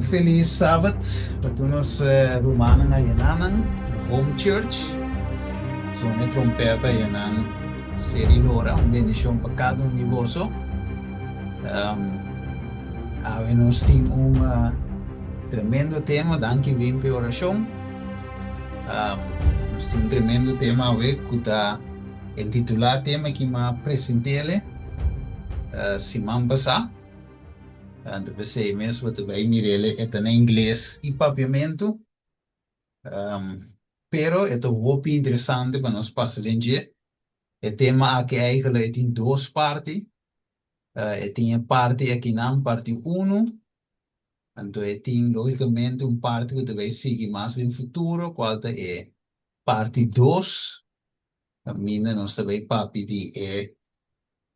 Feliz Sabbat pa tur nos rumannan ayanan Home Church. Sone trompeta ayanan Seri Lora. Un bendicion pa cada un di boso. Awe nos tin un tremendo tema. Danki Wim pa e oracion. Nos tin un tremendo tema awe cu ta intitula tema ki mi a presentele siman pasa. Anto p'esei mes bo ta bai mir'el e ta na ingles i papiamentu. Pero e ta hopi interesante pa nos pasa den dje. E tema aki eigenlijk e tin dos parti. E tin e parti akinan, parti unu, anto e tin logicamente un parti ku ta bai sigui mas den futuro, kual ta e parti dos, kaminda nos ta bai papia di e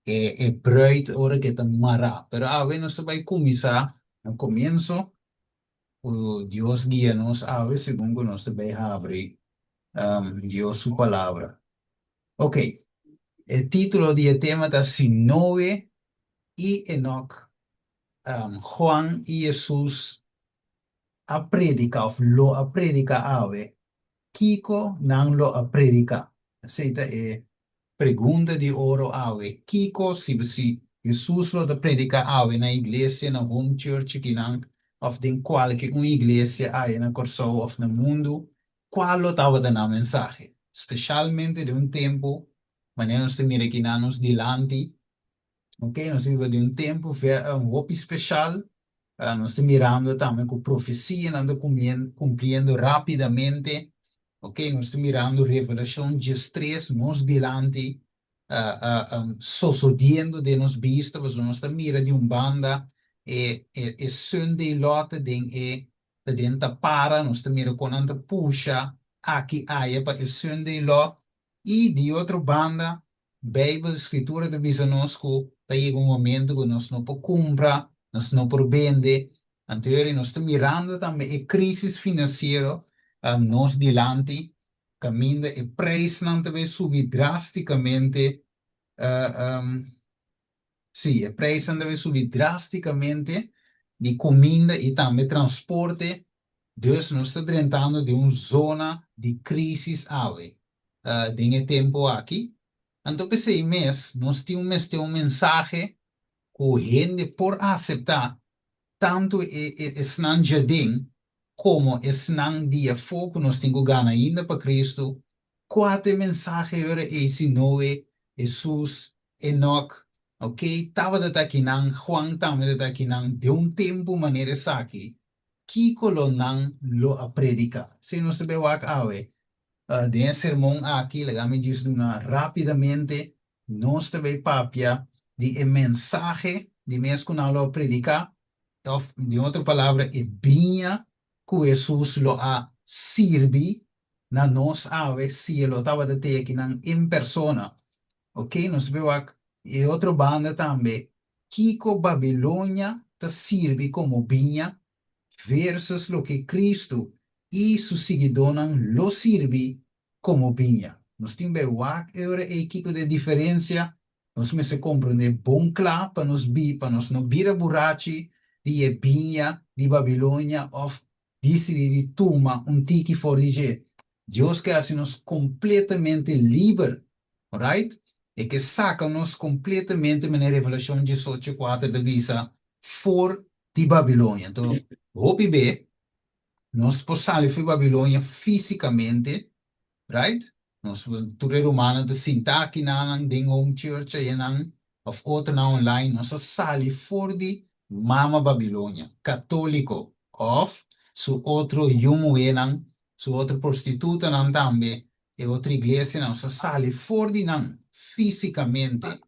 e e bruid ora ke ta mará. Pero awe nos ta bai kuminsá na komienso ku Dios guia nos awe segun ku nos ta bai habri Dios su palabra. Ok, e título di e tema ta Si Noe i Enok, Juan i Hesus a prediká òf lo a prediká awe, kiko nan lo a prediká? Esei ta e Pregunta di oro awe, Kiko si si Hesus lo ta predica awe na iglesia, na home church akinan of den cualke un iglesia aya na Corsou of na mundu, cual lo tabata nan mensahe? Specialmente den un tempo manera nos ta mira akinan nos dilanti, ok, nos ta biba den un tempo hopi special, nos ta mirando tambe cu profecianan ta cumpliendo rapidamente. Ok, nos ta mirando Revelacion 13 nos dilanti sosodiendo den nos bista, pasobra nos ta mira di un banda e e e Sunday law ta den e ta den ta para, nos ta mira kon nan ta pusha aki aya pa e Sunday law, i di otro banda Bijbel, Scritura ta bisa nos ku ta yega un momento ku nos no por kumpra, nos no por bende. Anto yori nos ta mirando tambe e crisis financiero nos dilanti, caminda e prijsnan ta bay subi drasticamente, si, e prijsnan ta bay subi drasticamente di cuminda y tambe transporte, dus nos ta drentando den un zona di crisis awe den e tempo aki. Anto p'esey mes nos tin un mester un mensahe cu hende por acepta tantu e esnan djaden komo esnan di afó ku nos tin ku gana ainda pa Kristu, kua ta e mensahe ora ei si Noe, Hesus, Enok, ok, tabata ta akinan, Juan tambe ta ta akinan den un tempu manera esaki, kiko lo nan lo a prediká? Esei nos ta bai wak awe. Den e sermon aki, laga mi djis duna rápidamente, nos ta bai papia di e mensahe di mes ku nan lo a prediká, òf den otro palabra, e biña ku Hesus lo a sirbi na nos awe si e lo tabata te akinan en persona. Ok, nos ta bai wak e otro banda tambe, kiko Babilonia ta sirbi komo biña versus loke Kristu i su siguidónan lo sirbi komo biña. Nos tin bai wak e ora ei kiko ta e diferensia. Nos mester komprondé bon kla pa nos bi pa nos no bira burachi di e biña di Babilonia òf disidí di tuma un tiki for di dje. Dios ke hasi nos kompletamente liber, alright? E ke saka nos kompletamente, manera Revelashon 18:4 ta bisa, for di Babilonia. Anto, hopi be Nos por sali for Babilonia físikamente, right? Nos tur e rumannan ta sinta aki nan den home church ayanan òf otronan online, nos a sali for di mama Babilonia, katóliko, òf su otro yu muhénan, su otro prostitutanan tambe, e otro iglesianan, nos a sali for di nan físikamente,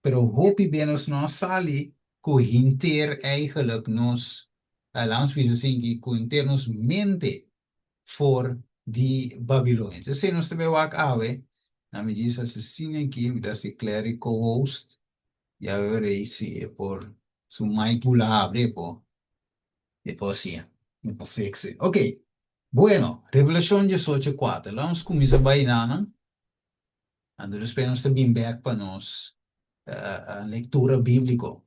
pero hopi be nos no a sali ku henter eigenlijk nos Laat nos bisa asin ku henter nos mente for di Babilonia. Entonces nos ta bai wak awe, na mi djis asesina aki, mi ta hasi Clary co-host, ya wei si e por su mic bula habri e por e por hasia, e por fix e. Ok, bueno, Revelacion 18:4, laat nos cuminsa bai nanan. Anto despues nos ta bin bek pa nos lectura biblico.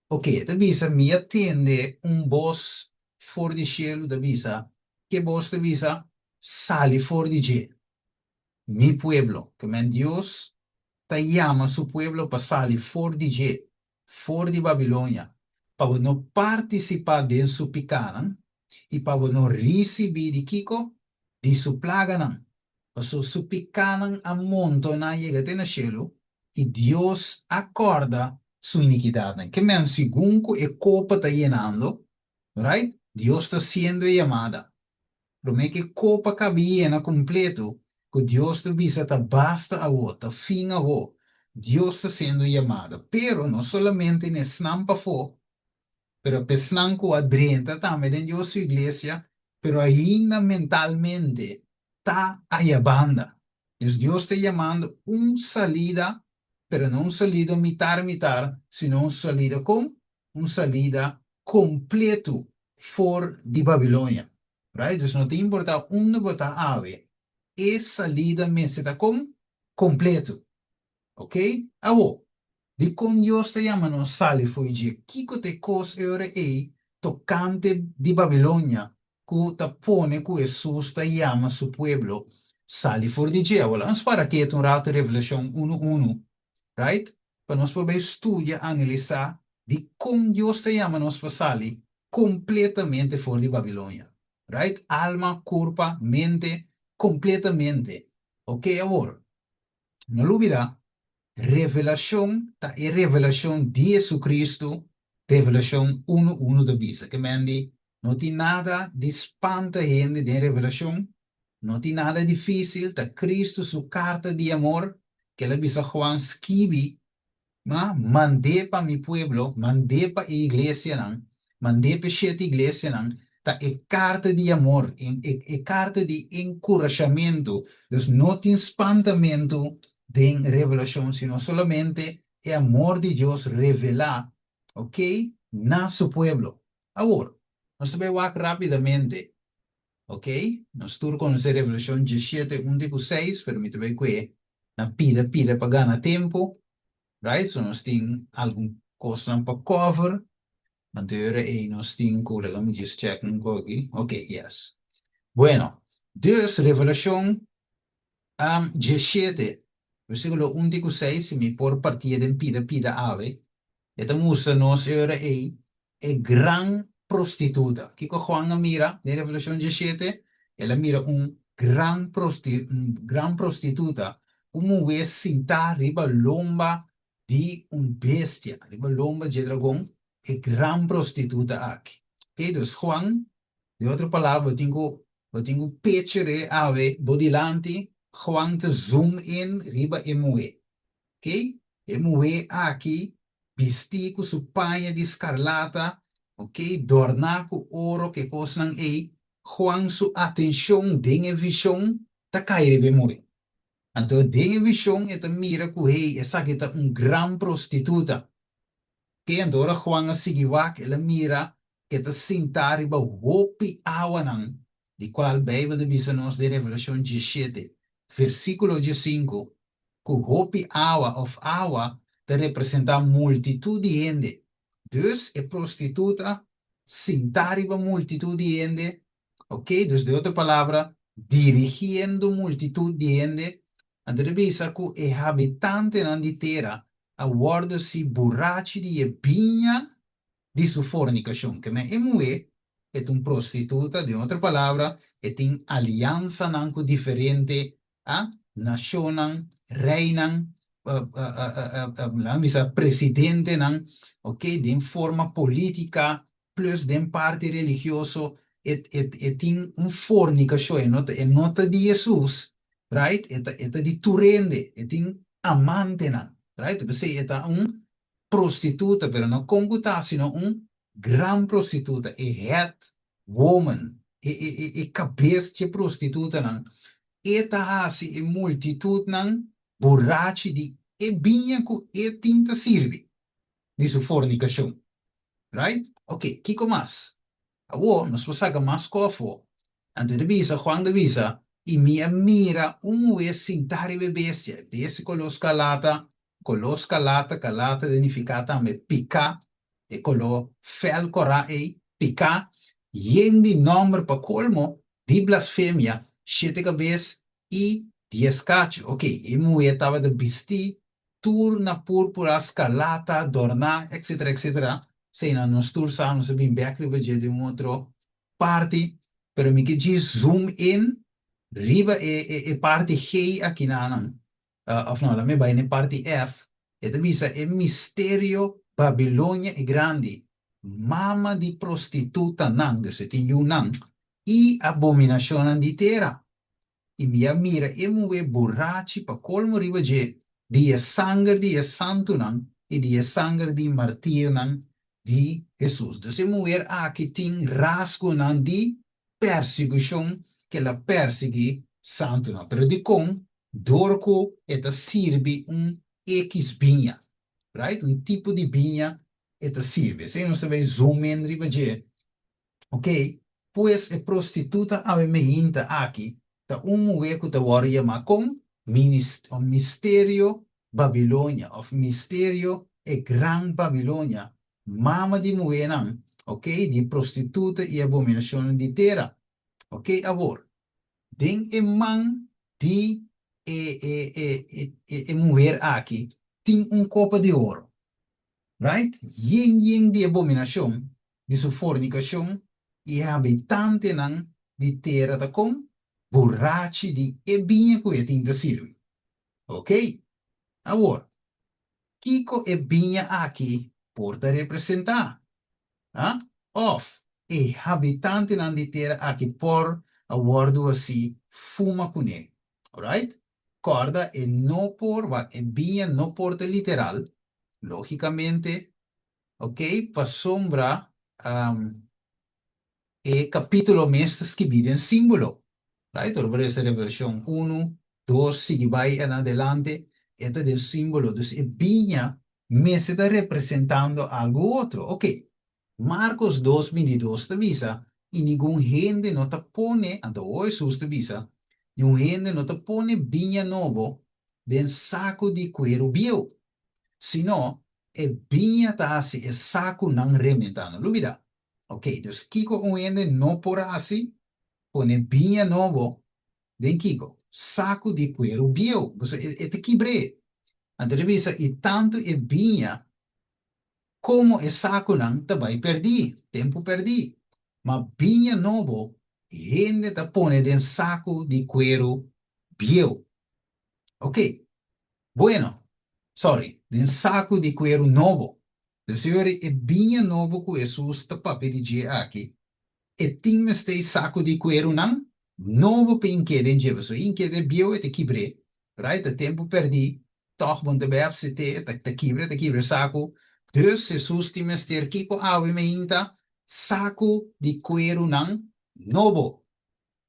Ok, e ta bisa, Mi a tende un bos. for di shelu ta bisa, Ke bos ta bisa, Sali for di dje, mi pueblo. Ke men Dios ta yama su pueblo pa sali for di dje, for di Babilonia, pa bo no partisipá den su pikánan i pa bo no risibí di kiko? Di su plaganan. Pasobra su pikánan a montoná yega te na shelu, i Dios a kòrda su inikidatnan. Ke men segun ku e kopa ta yenando, right, Dios ta hasiendo e yamada. Promé ku e kopa kabi yena kompleto, ku Dios ta bisa ta basta awor, ta fin awor, Dios ta hasiendo e yamada. Pero no solamente na esnan pafó, pero pa esnan ku a drenta tambe den Dios su iglesia, pero ainda mentalmente ta aya banda. Dus Dios ta yamando un salida, pero no un salida mitar mitar, sino un salida kon? Un salida kompleto for di Babilonia. Right? Dus no ta importa unda bo ta awe, e salida mester ta kon? Kompleto. Ok? Awo, dikon Dios ta yama nos sali fo'i dje? Kiko ta e kos e ora ei tokante di Babilonia ku ta pone ku Hesus ta yama su pueblo sali for di dje? Awor, laga nos para ketu un ratu Revelashon unu unu, right? Pa nos por bai studia, analisá dikon Dios ta yama nos pa sali kompletamente for di Babilonia, right? Alma, kurpa, mente, kompletamente. Ok, awor, No lubida, Revelashon ta e revelashon di Jesucristo, Revelashon unu unu ta bisa. Ke men di, no tin nada di spanta hende den Revelashon, no tin nada difisil, ta Cristo su karta di amor, ke el a bisa Juan skibi Ma mand'é pa mi pueblo, mand'é pa e iglesianan, mand'é pa e shete iglesianan, ta e karta di amor, e karta di enkurashamentu. Dus no tin spantamentu den Revelashon, sino solamente e amor di Dios revelá, ok, na su pueblo. Awor, nos ta bai wak rápidamente, ok, nos tur konosé Revelashon diesshete, un te ku seis, pero mi ta bai kue na pida pida pa gana tempu, right? So nos tin algun kosnan pa cover, anto e ora ei nos tin ku, laga mi just check un kos aki, ok, yes. Bueno, dus Revelashon 17, versíkulo un te ku seis, si mi por partié den pida pida awe, e ta mustra nos e ora ei e gran prostituta. Kiko Juan a mira den Revelashon 17? El a mira un gran prosti un gran prostituta, un muhé sintá riba lomba di un bestia, riba lomba dje dragon, e gran prostituta aki. Oké, dus Juan, den otro palabra, bo tin ku bo tin ku picture awe bo dilanti, Juan ta zoom in riba e muhé. Oké, e muhé aki bistí ku su paña di skarlata, ok, dòrná ku oro, ku e kosnan ei, Juan su atenshon den e vishon ta kai riba e muhé. Anto den e vishon e ta mira ku, hey, esaki ta un gran prostituta. Ok, anto ora Juan a sigui wak, el a mira ku e ta sintá riba hopi awanan, di kual Beibel ta bisa nos den Revelashon 17, versíkulo 15, ku hopi awa òf awa ta representá multitut di hende. Dus e prostituta sintá riba multitut di hende, ok, dus den otro palabra, dirigiendo multitut di hende, anto ta bisa ku e habitantenan di tera a wòrdu si burachi di e biña di su fornikashon. Ke men e muhé e ta un prostituta, den otro palabra, e tin aliansanan ku diferente a nashonnan, reinan, laga bisa presidentenan, ok, den forma politica plus den parti religioso e e e tin un fornicacion, e no ta e no ta di Jesus, right, e ta e ta di tur hende, e tin amantenan, right, p'esei e ta un prostituta, pero no kon ku ta sino un gran prostituta, e head woman, e e e e kabes dje prostitutanan, e ta hasi e multitutnan burachi di e biña ku e tin ta sirbi di su fornikashon. Right? Ok, kiko mas? Awor nos por saka mas kòfo. Anto e ta bisa, Juan ta bisa, I mi a mira un muhé sintá riba e bestia, e bestia koló skarlata, koló skarlata, karlata ta nifiká tambe piká, e koló fèl kòrá ei, piká. Yen di nòmber pa kolmo di blasfemia, shete kabes i dies kachu. Ok, e muhé tabata bistí tur na púrpura, skarlata, dòrná, etcetera, etcetera. Eseinan nos tur sa, nos a bin bèk riba dje den un otro parti, pero mi ke djis zoom in riba e e parti G akinanan. Of no, laat mi bai na e parti F, e ta bisa e misterio Babilonia e Grandi, mama di prostitutanan, dus e tin yunan, i abominashonnan di tera. I mi a mira e muhé burachi pa kolmo riba dje di e sanger di e santunan i di e sanger di martirnan di Hesus. Dus e muher aki tin rasgonan di persigushon ku el a persiguí santunan. Pero dikon? Dor ku e ta sirbi un ekis biña, right? Un tipo di biña e ta sirbi. Esei nos ta bai zoom in riba dje. Ok, pues e prostituta awe meinta aki ta un muhé ku ta wòrdu yamá kon Misterio Babilonia òf Misterio e Gran Babilonia, mama di muhénan, ok, di prostituta i abominashonnan di tera. Ok, awor, Den e man di e e e e e muher aki tin un kopa di oro, right? Yen yen di abominacion di su fornicacion i e habitantenan di tera ta kon burachi di e biña ku e tin ta sirbi. Ok, awor, kiko e biña aki por ta representá? Ha? Òf, e habitantenan di tera aki por a wòrdu hasí fuma kuné. Alright? Kòrda, e no por, wak, e biña no por ta literal, lógikamente, ok, pasobra e kapítulo mes ta skibí den símbolo. Right? Ora bo resa Revelashon unu, dos, sigui bai en adelante, e ta den símbolo. Dus e biña mester ta representando algu otro. Ok, Markos dos bintidos ta bisa, I ningun hende no ta pone, anto awor Hesus ta bisa, niun hende no ta pone biña nobo den saku di kueru bieu, sino e biña ta hasi e sakunan rementá. No lubidá. Ok, dus kiko un hende no por hasi? Pone biña nobo den kiko? Saku di kueru bieu. Pasobra e ta kibr'é. Anto ta bisa, i tantu e biña komo e sakunan ta bai pèrdí, tempu pèrdí. Ma biña nobo hende ta pone den saku di kueru bieu. Ok, bueno, sorry, den saku di kueru nobo. Dus yori e biña nobo ku Hesus ta papia di dje aki, e tin mester saku di kuerunan nobo pa ink'é den dje, pasobra ink'é den bieu e ta kibr'é, right, ta tempu pèrdí, tòg bo no ta bai apsit'é, e ta kibra, e ta kibra e saku. Dus Hesus tin mester kiko awe meinta? Saku di kuerunan nobo,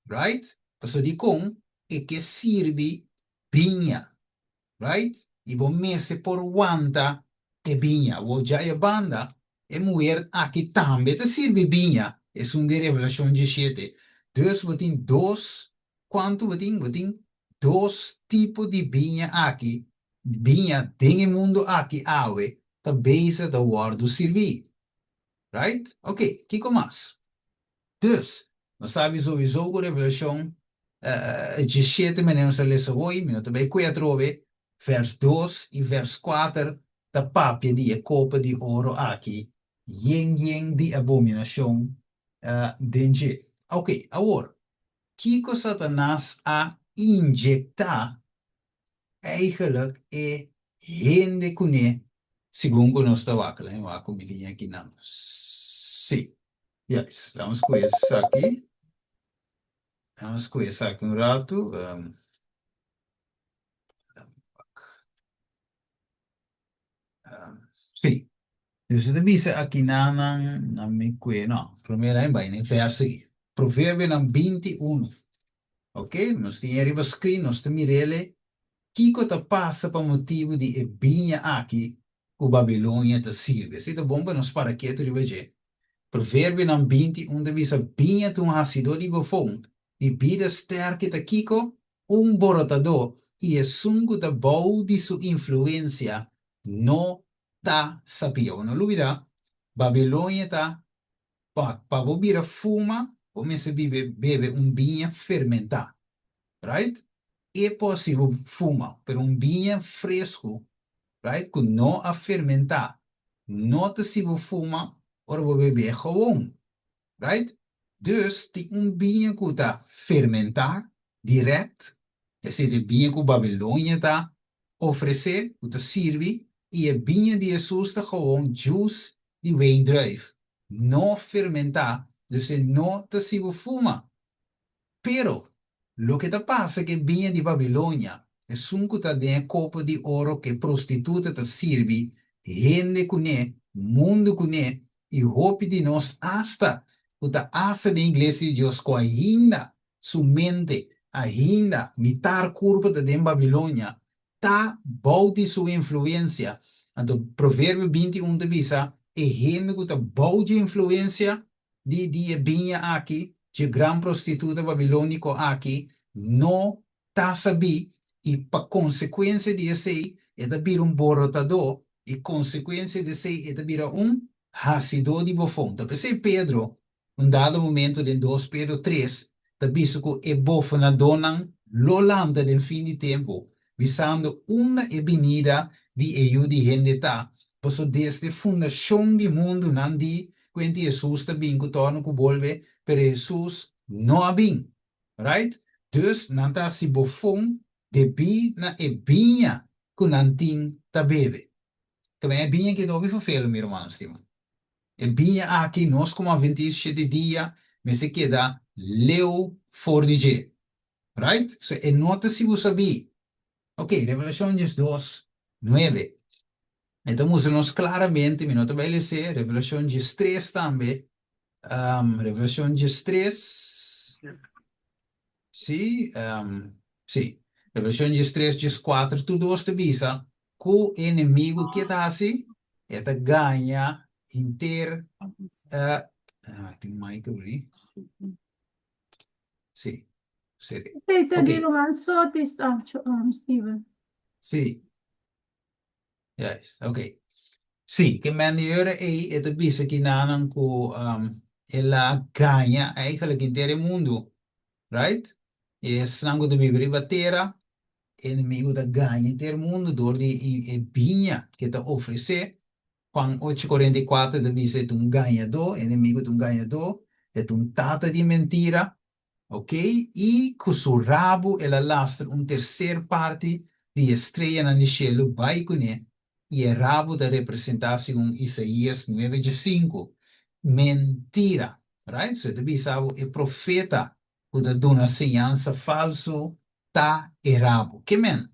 right, pasobra dikon e ke sirbi biña. Right? I bo mester por wanta e biña. Awor djai e banda, e muher aki tambe ta sirbi biña, esun di Revelashon diesshete. Dus bo tin dos, kuantu bo tin? Bo tin dos tipo di biña aki, biña den e mundu aki awe ta bezig ta wòrdu sirbí. Right? Oké, kiko mas? Dus, nos sabi souiso ku Revelashon diesshete manera nos a lesa hoy, mi no ta bai kue atrobe, vers dos i vers kuater ta papia di e kopa di oro aki yen yen di abominashon den dje. Oké, awor, kiko Satanas a injektá Eigenlijk e hende kuné segun ku nos ta wak. Laat mi wak ku mi tin akinan. Sí. Juist. Laat mi skohe esaki. Laat mi skohe esaki un ratu. Laat mi wak. Sí. Dus e ta bisa akinanan na mi kue, no, promé laat mi bai na e vèrs aki. Proverbionan 21. Ok, nos tin e riba screen, nos ta mir'el e. Kiko ta pasa pa motibu di e biña aki ku Babilonia ta sirbi? Esei ta bon pa nos para ketu riba dje. Proverbionan 21 ta bisa, Biña ta un hasidó di bofon, di bida sterki ta kiko? Un borotadó, i esun ku ta bou di su influensia no ta sabí. Awor no lubidá, Babilonia ta. Pa bo bira fuma, bo mester bibe bebe un biña fermentá. Right? E por hasi bo fuma, pero un biña fresku, right, ku no a fermentá, no ta hasi bo fuma ora bo beb'é gewoon. Right? Dus tin un biña ku ta fermentá dirèkt, esei ta e biña ku Babilonia ta ofresé, ku ta sirbi, i e biña di Hesus ta gewoon juice di wijndruif, no fermentá, dus e no ta hasi bo fuma. Pero, loke ta pasa ku e biña di Babilonia, esun ku ta den e kopo di oro ku e prostituta ta sirbi hende kuné, mundu kuné, i hopi di nos asta ku ta asta den iglesia di Dios ku ainda su mente, ainda mitar kurpa ta den Babilonia, ta bou di su influensia. Anto Proverbio 21 ta bisa, E hende ku ta bou dje influensia di di e biña aki, dje gran prostituta babilóniko aki, no ta sabí, i pa konsekuensia di esei e ta bira un borotadó, i konsekuensia di esei e ta bira un hasidó di bofon. Ta p'esei Pedro, un dado momento den dos Pedro tres, ta bisa ku e bofonadónan lo lanta den fin di tempu, bisando unda e binida di e Yu di hende ta, pasobra desde fundashon di mundu nan di kuenti Hesus ta bin ku torno ku bolbe, pero Hesus no a bin. Right? Dus nan ta hasi bofon debí na e biña ku nan tin ta bebe. Tamen e biña keda hopi ferfelu, mi ruman stima. E biña aki nos komo Adventista shete dia mester keda leu for di dje. Right? So e no ta si bo sabí. Ok, Revelashon 12, 9. E ta mustra nos klaramente, mi no ta bai les'é, Revelashon 13 tambe. Revelashon 13, sí, sí. Revelashon 13, 14, tur dos ta bisa ku e enemigu ke ta hasi? E ta gaña henter, tin mic abrí. Sí, seri. Esei ta Ok. di ruman Sotis, Steven. Sí. Juist, ok. Sí, ke men di ora ei e ta bisa kinanan ku el a gaña eigenlijk henter e mundu, right? E esnan ku ta biba riba tera, e enemigu ta gaña henter mundu dor di e biña ke ta ofresé. Juan ocho 44 ta bisa e ta un gañadó, e enemigu ta un gañadó, e ta un tata di mentira. Ok, i ku su rabu el a lastra un terser parti di e streanan di shelu bai kuné, i e rabu ta representá segun Isaías nuebe dje sinku, mentira. Right? So e ta bisa bo e profeta ku ta duna señansa falsu ta e rabu. Ke men?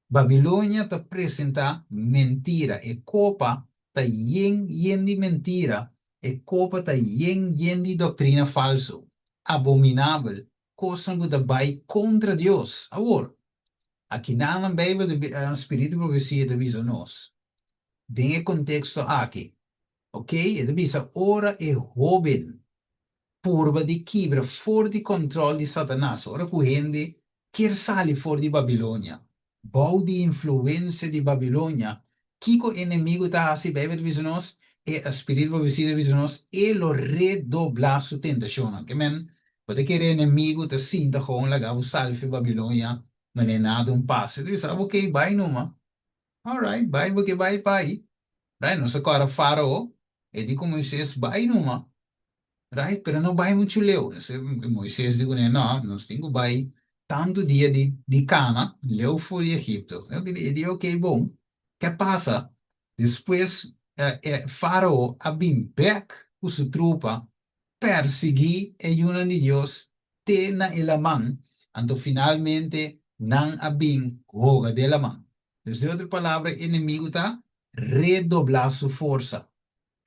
Babilonia ta presentá mentira. E kopa ta yen yen di mentira, e kopa ta yen yen di doktrina falsu, abominabel, kosnan ku ta bai kontra Dios. Awor, akinan Beibel ta Spiritu di Profesia ta bisa nos den e konteksto aki, oke, e ta bisa ora e hóben purba di kibra for di kòntròl di Satanas ora ku hende kier sali for di Babilonia. Bou di influensia di Babilonia, kiko e enemigu ta hasi? Beibel ta bisa nos, e spiritu di profesia ta bisa nos, e lo redoblá su tentashonnan. Ke men, bo ta kere e enemigu ta sinta gewoon laga bo sali for di Babilonia manera nada un pasa? E ta bisa, Oké, bai numa. Alright, bai bo ke bai, bai. Right, nos a kòrda Fárao, e di ku Moisés, Bai numa. Right, pero no bai muchu leu. Moisés di kuné, No, nos tin ku bai tantu dia di di kana leu for di Egipto. E di, Ok, bon. Ke pasa? Despues e Fárao a bin bèk ku su trupa pèrsiguí e yunan di Dios te na e laman, anto finalmente nan a bin hoga den laman. Dus den otro palabra, e enemigu ta redoblá su forsa,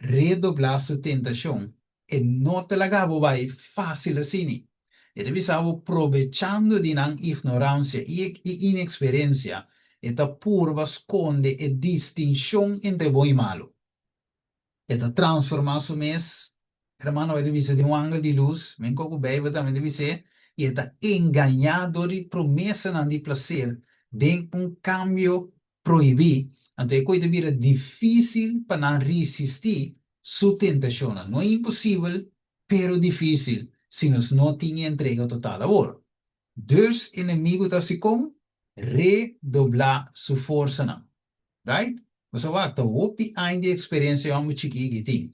redoblá su tentashon. E no ta laga bo bai fásil asini. E ta bisa bo probechando di nan ignoransia i inexperensia, e ta purba skonde e distinshon entre bon i malu. E ta transformá su mes, hermano bai ta bisa, den un angel di lus, men ku Beibel tambe ta bis'é, i e ta engañá dor di promesanan di plaser den un kambio prohibí, anto e koe ta bira difísil pa nan risistí su tentashonnan. No imposibel. pero difísil si nos no tin e entrega total awor. Dus enemigu ta hasi kon? Redoblá su forsanan. Right? Pasobra wak, ta hopi aña di eksperensia e hòmber chikí aki tin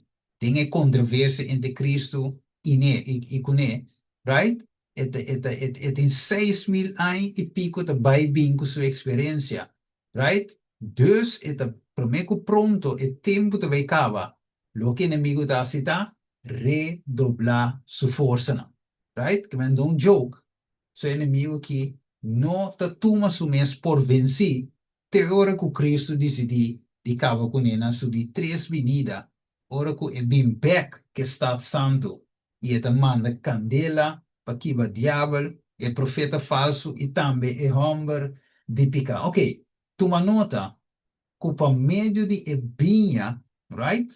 den e kontroversia entre Kristu i ne, i kuné. Right? E ta, e ta, e tin 6000 aña i piko ta bai bin ku su eksperensia. Right? Dus e ta promé ku pronto e tempu ta bai kaba, loke enemigu ta hasi ta redoblá su forsanan. Right? Ke men don't joke. Su enemigu aki no ta tuma su mes por vensí te ora ku Kristu disidí di kaba kuné na su di tres binida, ora ku e bin bèk k'e stat santu i e ta manda kandela pa kiba diabel, e profeta falsu i tambe e hòmber di piká. Oke, tuma nota ku pa medio di e biña, right,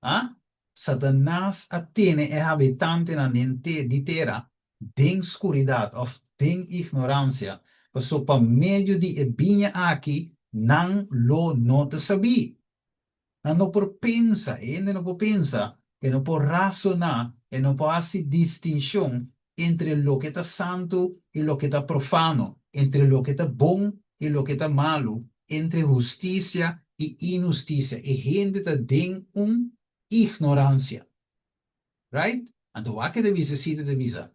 a, Satanas a tene e habitantenan den te di tera den skuridat òf den ignoransia, pasobra pa medio di e biña aki nan lo no ta sabí. Nan no por pensa, e hende no por pensa, e no por rasoná, e no por hasi distinshon entre loke ta santu i loke ta profano, entre loke ta bon i loke ta malu, entre hustisia i inhustisia. E hende ta den un ignoransia. Right? Anto wak e ta bisa si ta bisa,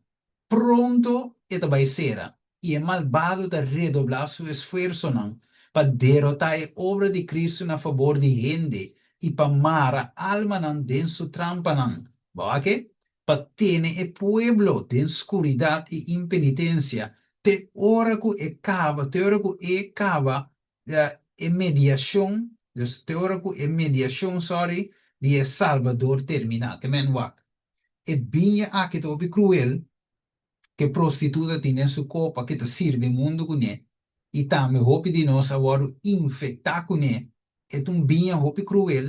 Pronto e ta bai sera, i e malbado ta redoblá su esfuersonan pa derotá e obra di Cristo na fabor di hende i pa mara almanan den su trampanan. Bo wak e? Pa tene e pueblo den skuridat i impenitensia te ora ku e kaba, te ora ku e kaba e mediashon, dus te ora ku e mediashon, sorry, di e Salbador terminá. Ke men wak. E biña aki ta hopi kruel ku e prostituta tin den su kopa ku ta sirbi mundu kuné i tambe hopi di nos a wòrdu infektá kuné. E ta un biña hopi kruel.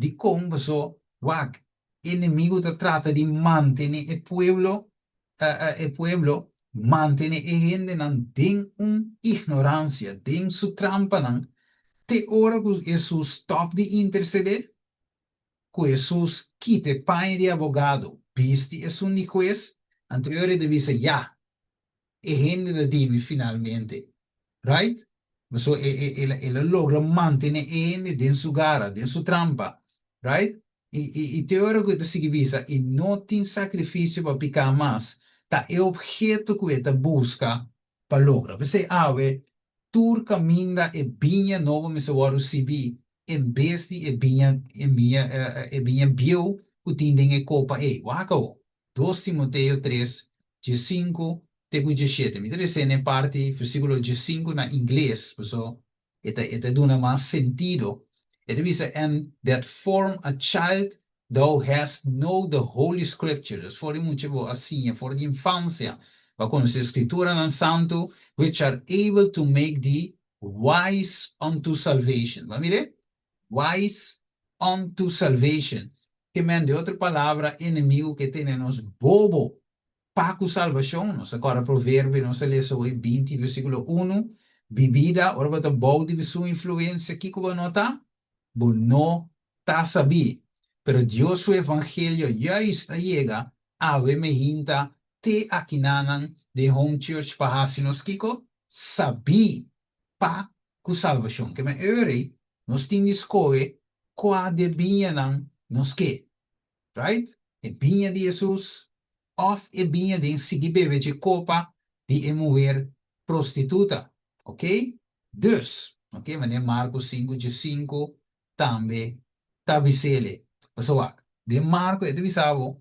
Dikon? Paso wak, enemigu ta trata di mantené e pueblo e pueblo, mantené e hendenan den un ignoransia, den su trampanan, te ora ku Hesus stòp di intersedé. Ku Hesus kita e paña di abogado, bisti esun di hues, anto e ora e ta bisa, Ya, e hende ta di mi finalmente. Right? Pasobra e, e, el, el a logra mantené e hende den su gara, den su trampa. Right? I, i, i te ora ku e ta sigui bisa, i no tin sakrifisio pa piká mas, ta e obheto ku e ta buska pa logra. P'esei awe, tur kaminda e biña nobo mester wòrdu sibí en bes di e biña e biña e biña bieu ku tin den e kopa ei. Wak awo, Dos Timoteo tres, 15 te ku 17. Mi ta lesa na e parti versíkulo 15 na ingles, paso e ta e ta duna mas sentido. E ta bisa, And that form a child thou hast know the holy scriptures. Dus for di mucha bo a siña, for di infansia, bo a konosé Skrituranan Santu, which are able to make thee wise unto salvation. Bo a mir'é? Wise unto salvation. Ke men, den otro palabra, enemigu ke tene nos bobo pa ku salbashon. Nos a kòrda Proverbio, nos a lesa hoy 20 versíkulo 1, Bibida, ora bo ta bou di su influensia, kiko bo no ta? Bo no ta sabí. Pero Dios su evangelio juist a yega awe mehinta te akinanan den Home Church pa hasi nos kiko? Sabí pa ku salbashon. Ke men eur ei nos tin di skohe kua di e biñanan nos ke. Right? E biña di Hesus òf e biña den sigui bebe dje kopa di e muher prostituta. Ok? Dus, ok, manera Marko sinku dje sinku tambe ta bis'ele. Pasobra wak, den Marko e ta bisa bo,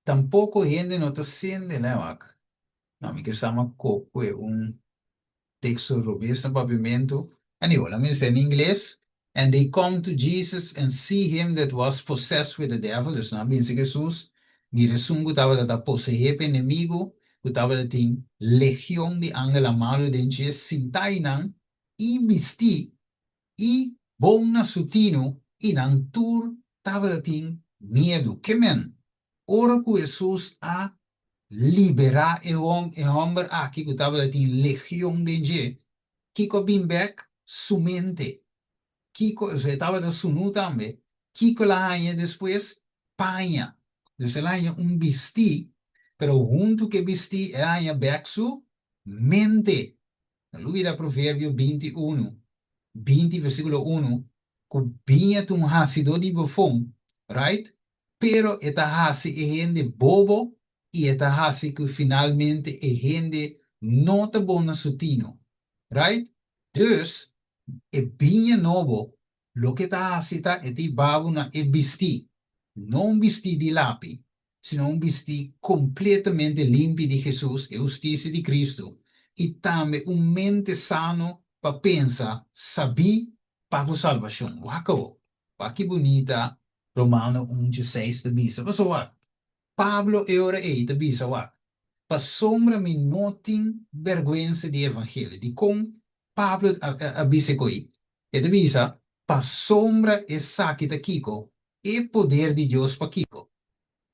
Tampoko hende no ta sende, lei wak. No, mi kier sa ma koe un teksto robes na papiamentu. Anyway, laat me lesa na ingles. And they come to Jesus and see him that was possessed with the devil. Dus nan a binse Jesus, mira esun ku tabata ta poseé pa enemigu, ku tabata tin legion di angelnan malu den dje, sintá einan i bistí i bon na su tinu, i nan tur tabata tin miedu. Ke men, ora ku Hesus a liberá e e hòmber aki ku tabata tin legion den dje, kiko a bin bèk? Su mente. Kiko, e tabata sunú tambe. Kiko el a haña despues? Paña. Dus el a haña un bistí, pero huntu ku e bistí el a haña bèk su mente. No lubida Proverbio 21, 20 versíkulo 1, ku biña ta un hasidó di bofon, right? Pero e ta hasi e hende bobo i e ta hasi ku finalmente e hende no ta bon na su tino, right? Dus, e biña nobo loke ta hasi ta e ta hiba bo na e bistí, no un bistí di lapi, sino un bistí kompletamente limpi di Hesus, e hustisia di Kristu, i tambe un mente sano pa pensa sabí pa ku salbashon. Wak awor, wak ki bunita Romano un djeseis ta bisa. Pasobra wak, Pablo e ora ei ta bisa, wak, pasobra mi no tin bèrgwensa di e evangelio. Dikon Pablo a bisa e koi? E ta bisa, Pasobra esaki ta kiko? E poder di Dios pa kiko?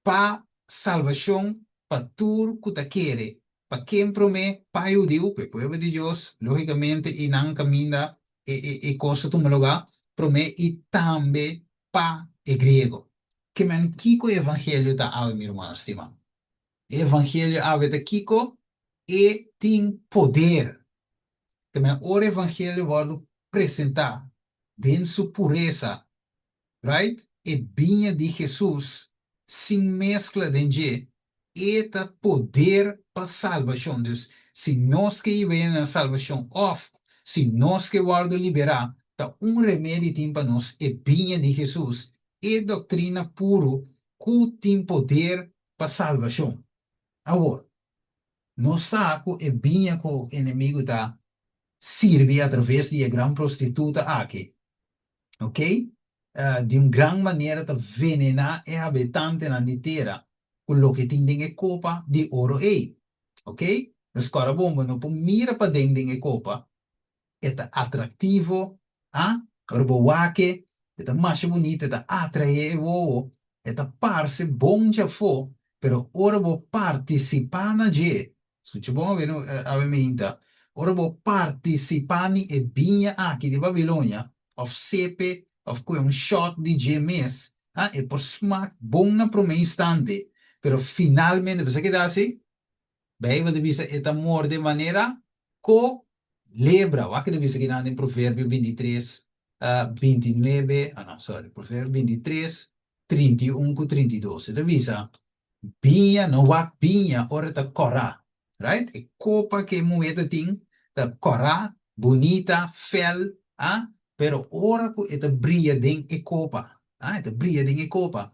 Pa salbashon pa tur ku ta kere. Pa ken promé? Pa e hudiu, pa e pueblo di Dios, lógikamente, i nan kaminda e kos ta tuma lugá promé, i tambe pa e griego. Ke men kiko e evangelio ta awe, mi rumannan stimá? E evangelio awe ta kiko? E tin poder. Ke men ora e evangelio wòrdu presentá den su puresa, right, e biña di Hesus sin meskla den dje, e ta poder pa salbashon. Dus, si nos ke hiba hende na salbashon òf si nos ke wòrdu liberá, ta un remedi tin pa nos, e biña di Hesus, e doktrina puru ku tin poder pa salbashon. Awor, nos sa ku e biña ku enemigu ta sirbi atraves di e gran prostituta aki, ok, di un gran manera ta venená e habitantenan di tera ku loke tin den e kopa di oro ei, ok. Nos kòrda bon, bo no por mira paden den e kopa, e ta atraktivo, ah, ora bo wak e, e ta masha bunita, e ta atraé e wowo, e ta parse bon djafó, pero ora bo partisipá na dje, skucha bon awe no, awe meinta, ora bo partisipá ni e biña aki di Babilonia, òf sepe, òf kue un shòt di dje mes, ah, e por smak bon na promé instante, pero finalmente, bo sa keda hasi? Bijbel ta bisa e ta morde manera kolebra. Wak e ta bisa kinan den Proverbio 23, 29, ah no, sorry, Proverbio 23, 31 ku 32. E ta bisa, biña, no wak biña ora e ta kòrá, right? E kopa ku e muhé ta tin ta kòrá, bunita, fèl, ah, pero ora ku e ta bria den e kopa, ah, e ta bria den e kopa,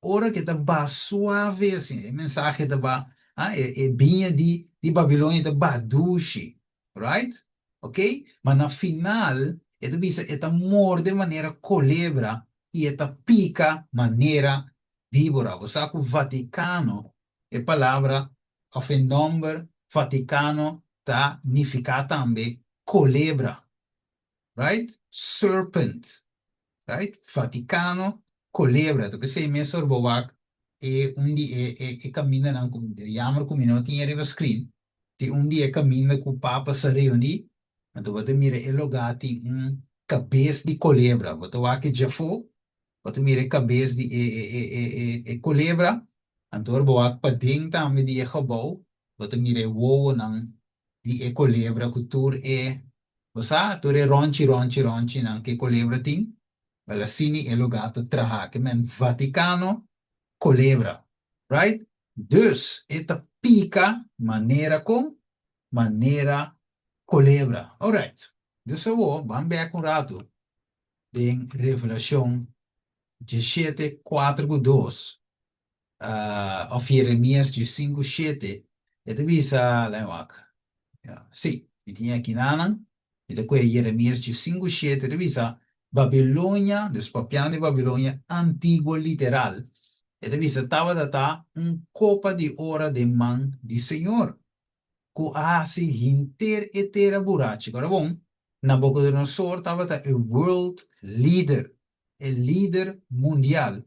Ora ke ta ba suave asina, e mensahe ta ba, ah, e, e biña di, di Babilonia ta ba dushi, right? Ok? Ma na final, e ta bisa e ta morde manera kolebra i e ta pika manera víbora. Bo sa ku Vatikano, e palabra òf e nòmber Vatikano ta nifiká tambe kolebra. Right? Serpent. Right? Vaticano, Colebra. Ta p'esei mes ora bo wak e un di e e e kamindanan ku jammer ku mi no tin e riba screen, tin un di e kaminda ku Papa sa reuní, anto bo ta mira e lugá tin un kabes di kolebra. Bo ta wak e djafó, bo ta mira e kabes di e e e e e e kolebra, anto ora bo wak paden tambe di e gebou, bo ta mira e wowonan di e kolebra ku tur e Bo sa, tur e ronchi ronchi ronchinan ku e kolebra tin, wèl asini e lugá ta traha. Ke men Vatikano kolebra, right? Dus e ta pika manera kon? Manera kolebra. Alright. Dus awor ban bèk un ratu den Revelashon 17, 4 ku 2, òf Jeremias 15, 7, e ta bisa, lei wak. Ya, sí, mi tin aki nanan. Mi ta kohe Jeremias 15, 7, ta bisa, Babilonia, dus papiando di Babilonia antiguo literal, e ta bisa tabata ta un kopa di ora den man di Señor, ku a hasi henter e tera burachi. Ora bon, Nabucodonosor tabata e world leader, e lider mundial.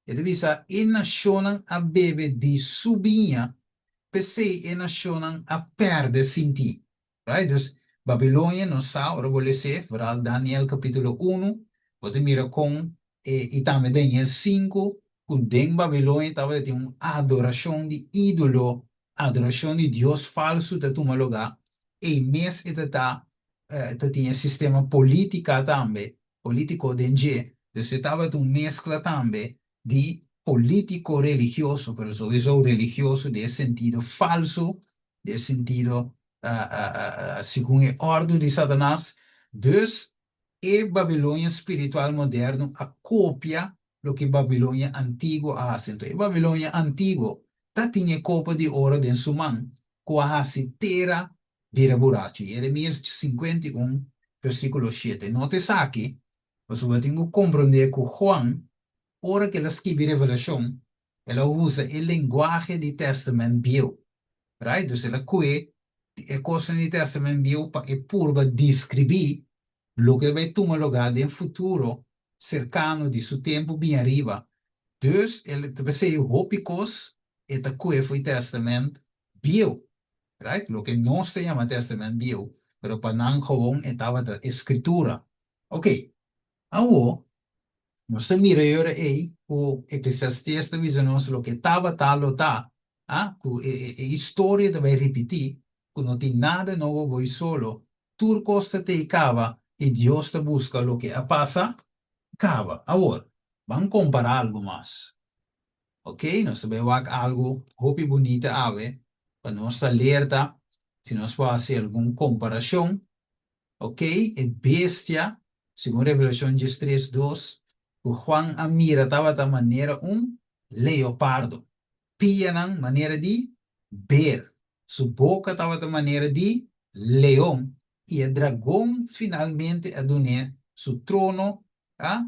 E ta bisa e nashonnan a bebe di su biña P'esei e nashonnan a pèrdè sintí. Right? Dus, Babilonia nos sa, ora bo les'é, foral Daniel kapítulo unu, bo ta mira kon e, i tambe Daniel sinku, Ku den Babilonia tabata tin un adorashon di ídolo, adorashon di dios falsu ta tuma lugá, ei mes e ta ta ta tin e sistema polítika tambe, polítiko den dje, dus e tabata un meskla tambe di polítiko religioso, pero souiso religioso den e sentido falsu, den e sentido segun e òrdu di Satanas. Dus e Babilonia spiritual moderno a kopia loke Babilonia antiguo a hasi. Anto e Babilonia antiguo ta tin e kopa di oro den su man ku a hasi tera bira burachi. Jeremias 51 versíkulo 7. Nota esaki, pasobra bo tin ku komprondé ku Juan, ora ku el a skibi Revelashon, el a usa e lenguahe di Tèstamènt Bieu. Right? Dus el a kue e kosnan di Tèstamènt Bieu pa e purba deskribí loke ta bai tuma lugá den futuro serkano di su tempu bin ariba. Dus el ta p'esei hopi kos e ta kue fo'i Tèstamènt Bieu. Right? Loke nos ta yama Tèstamènt Bieu, pero pa nan gewoon e tabata e Skritura. Oké, awor nos ta mira e ora ei ku Eklesiastés ta bisa nos loke tabata lo ta, ah, ku e e historia ta bai ripití, ku no tin nada nobo bo i solo, tur kos ta tei kaba i Dios ta buska loke a pasa kaba. Awor, ban kompará algu mas. Ok, nos ta bai wak algu hopi bunita awe pa nos ta alerta si nos por hasi algun komparashon. Ok, e bestia, segun Revelashon 13 dos, ku Juan a mira tabata manera un leopardo, pianan manera di ber, su boka tabata manera di leon, i e dragon finalmente a dun'é su trono, a,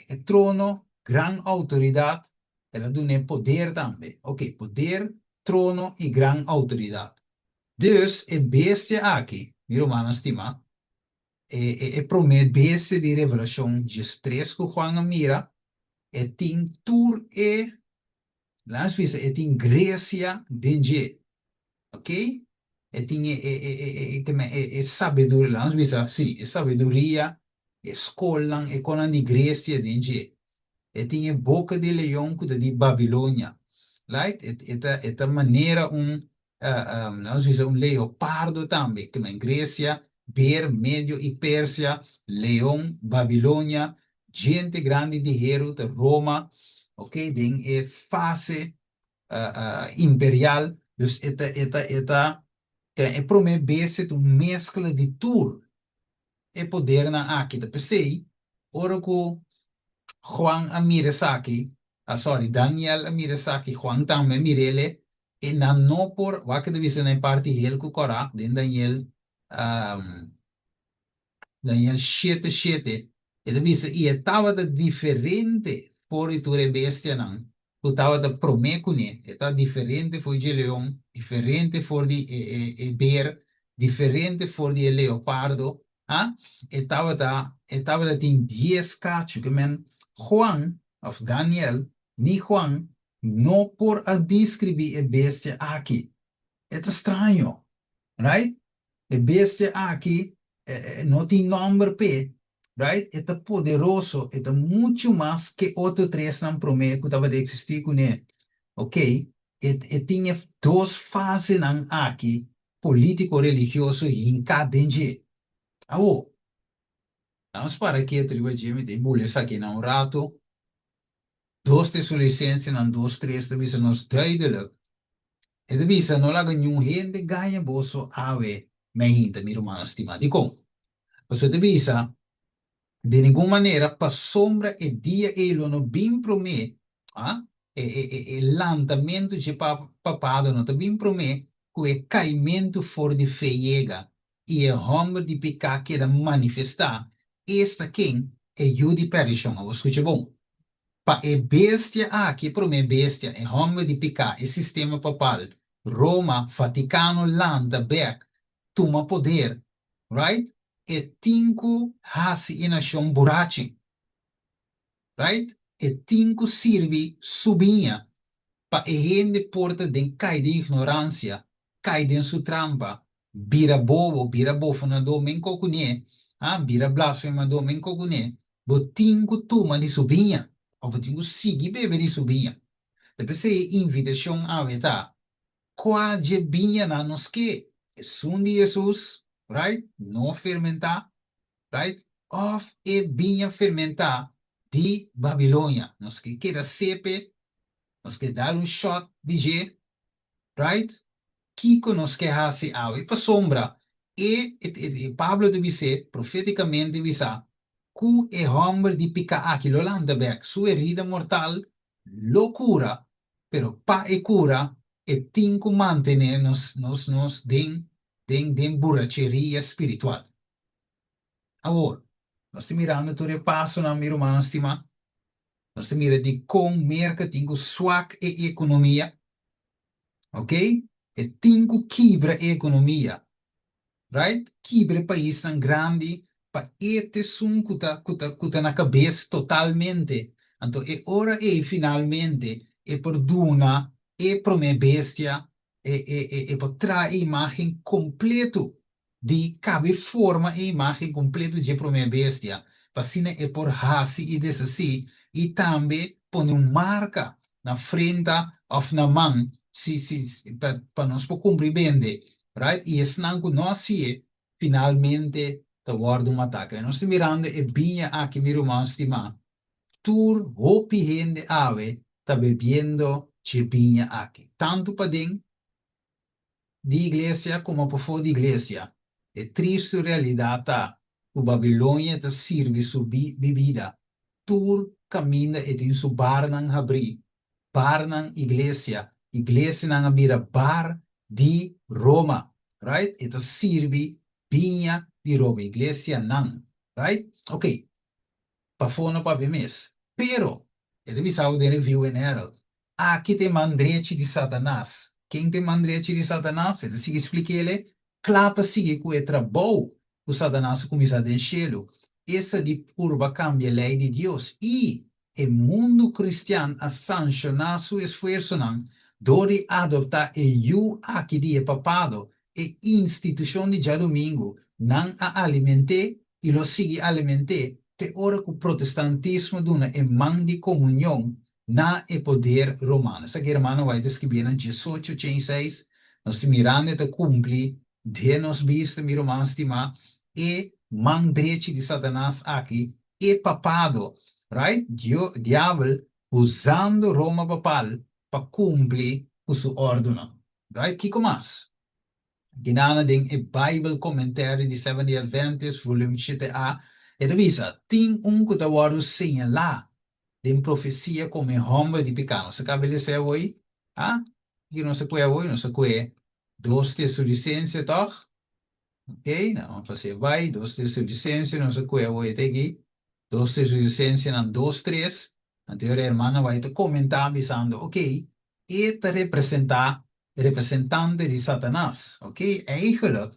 e trono, gran outoridat, el a dun'é poder tambe. Ok, poder, trono i gran outoridat. Dus, e bestia aki, mi rumannan stimá, e, e, e promé bestia di Revelashon 13 ku Juan a mira, e tin tur e, laat nos bisa, e tin Gresia den dje. Ok? E tin e, e, e, e, e, e, e, e sabiduria, laat nos bisa, sí, e sabiduria, e skolnan, e konan di Gresia den dje. E tin e boka di leon ku ta di Babilonia. Right? E, e ta, e ta manera un, nos bisa un leopardo tambe, ke men Grecia, Ber, Medio i Persia, leon, Babilonia, djente grandi di heru ta Roma, ok, den e fase imperial, dus e ta, e ta, e ta, e prome bes e ta un meskla di tur e podernan aki. Ta p'esei, ora ku Juan a mira esaki, ah sorry, Daniel a mira esaki, Juan tambe a mir'el, e nan no por, wak e ta bisa na e parti hel ku kòrá den Daniel, Daniel shete shete, e ta bisa, i e tabata diferente for di tur e bestianan ku tabata promé kuné, e ta diferente for dje leon, diferente for di e e e ber, diferente for di e leopardo, ha, e tabata e tabata tin dies kachu, ke men Juan òf Daniel ni Juan no por a deskribí e bestia aki. E ta straño, right? E bestia aki no tin nòmber p'e, right? E ta poderoso, e ta muchu mas ke otro tresnan promé ku tabata eksistí kuné. Ok, e e tin e dos fasenan aki polítiko-religioso hinká den dje. Awor, nos para ketu riba dje, mi ta bula esaki na un ratu. 2 Tesalonicensenan dos tres ta bisa nos duidelijk. E ta bisa, No laga niun hende gaña boso awe meinta, mi rumannan stimá. Dikon? Pasobra e ta bisa, Di ningun manera, pasobra e dia ei lo no bin promé, ah, e, e, e, e lantamentu dje papado no ta bin promé ku e kaimentu for di fe yega i e hòmber di piká keda manifestá, esta ken? E yu di perdishon. Awor skucha bon. Pa e bestia aki, e promé bestia, e hòmber di piká, e sistema papal, Roma, Vatikano lanta bèk, tuma poder, right? E tin ku hasi e nashon burachi. Right? E tin ku sirbi su biña pa e hende por ta den kai den ignoransia, kai den su trampa, bira bobo, bira bofonadó men ko kuné, ha, bira blasfemadó men ko kuné. Bo tin ku tuma di su biña. Òf bo tin ku sigui bebe di su biña. Ta p'esei e invitashon awe ta, Kua dje biñanan nos ke? Esun di Hesus, right, no fermentá, right, òf e biña fermentá di Babilonia? Nos ke keda sepe, nos ke dal un shòt di dje, right? Kiko nos ke hasi awe? Pasobra e, e, Pablo ta bis'é, profétikamente bisa, ku e hòmber di piká aki lo lanta bèk, su herida mortal lo kura, pero pa e kura e tin ku mantené nos, nos, nos den, den, den buracheria spiritual. Awor, nos ta mirando tur e pasonan, mi rumannan stimá. Nos ta mira dikon Merka tin ku swak e ekonomia. Ok? E tin ku kibra e ekonomia. Right? Kibra e paisnan grandi pa e ta esun ku ta ku ta ku ta na kabes totalmente. Anto e ora ei finalmente e por duna e promé bestia e e e e por traha e imágen kompleto di kabe forma e imágen kompleto dje promé bestia, pa asina e por hasi i deshasí, i tambe pone un marka na frenta òf na man, si, si, pa, pa nos por kumpra i bende, right? I esnan ku no hasié, finalmente ta wòrdu matá. Kende nos ta mirando e biña aki, mi ruman stimá, tur hopi hende awe ta bebiendo dje biña aki, tantu paden di iglesia komo pafó di iglesia. E tristu realidat ta ku Babilonia ta sirbi su bibida tur kaminda e tin su barnan habrí, barnan iglesia, iglesianan a bira bar di Roma, right? E ta sirbi biña di Roma, iglesianan, right? Ok, pafó no papia mes. Pero, e ta bisa bo den Review and Herald, Aki ta e man drechi di Satanas. Ken ta e man drechi di Satanas? E ta sigui splik'el e kla pa sigui ku e trabou ku Satanas a kuminsá den shelu, esta di purba kambia lei di Dios. I e mundu kristian a sanshoná su esfuersonan dor di adoptá e yu aki di e papado, e institushon di djadumingu. Nan a aliment'é i lo sigui aliment'é te ora ku protestantismo duna e man di komunion na e poder romano. Esaki hermano White a skibié na diesocho ochenta i seis. Nos ta mirando e ta kumpli den nos bista, mi ruman stimá, e man drechi di Satanas aki, e papado, right? Dio, diabel usando Roma papal pa kumpli ku su òrdunan, right? Kiko mas? Ginana den e Bible Commentary di Seventh-day Adventist, volume shete A, e ta bisa, Tin un ku ta wòrdu señalá den profesia komo e hòmber di piká. Nos a kaba di lesa awoi, ha? Kiko nos a kue awoi? Nos a kue Dos Tesalonicense, tòg? Ok, nan a pas'é bai, Dos Tesalonicense, nos a kue awoi te aki, Dos Tesalonicensenan dos tres, anto e hermana bai ta komentá bisando, ok, e ta representá representante di Satanas, ok, eigenlijk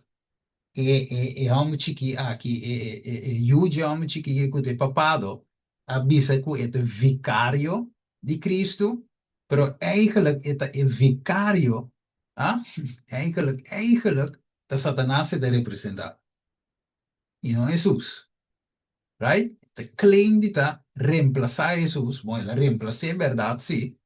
e e e hòmber chikí aki, e e e yu dje hòmber chikí ku ta e papado a bisa ku e ta vikario di Kristu, pero eigenlijk e ta e vikario, ah, eigenlijk, eigenlijk ta Satanas e ta representá i no Hesus. Right? E ta claim di ta reemplasá Hesus, bon, el a reemplas'é bèrdat sí,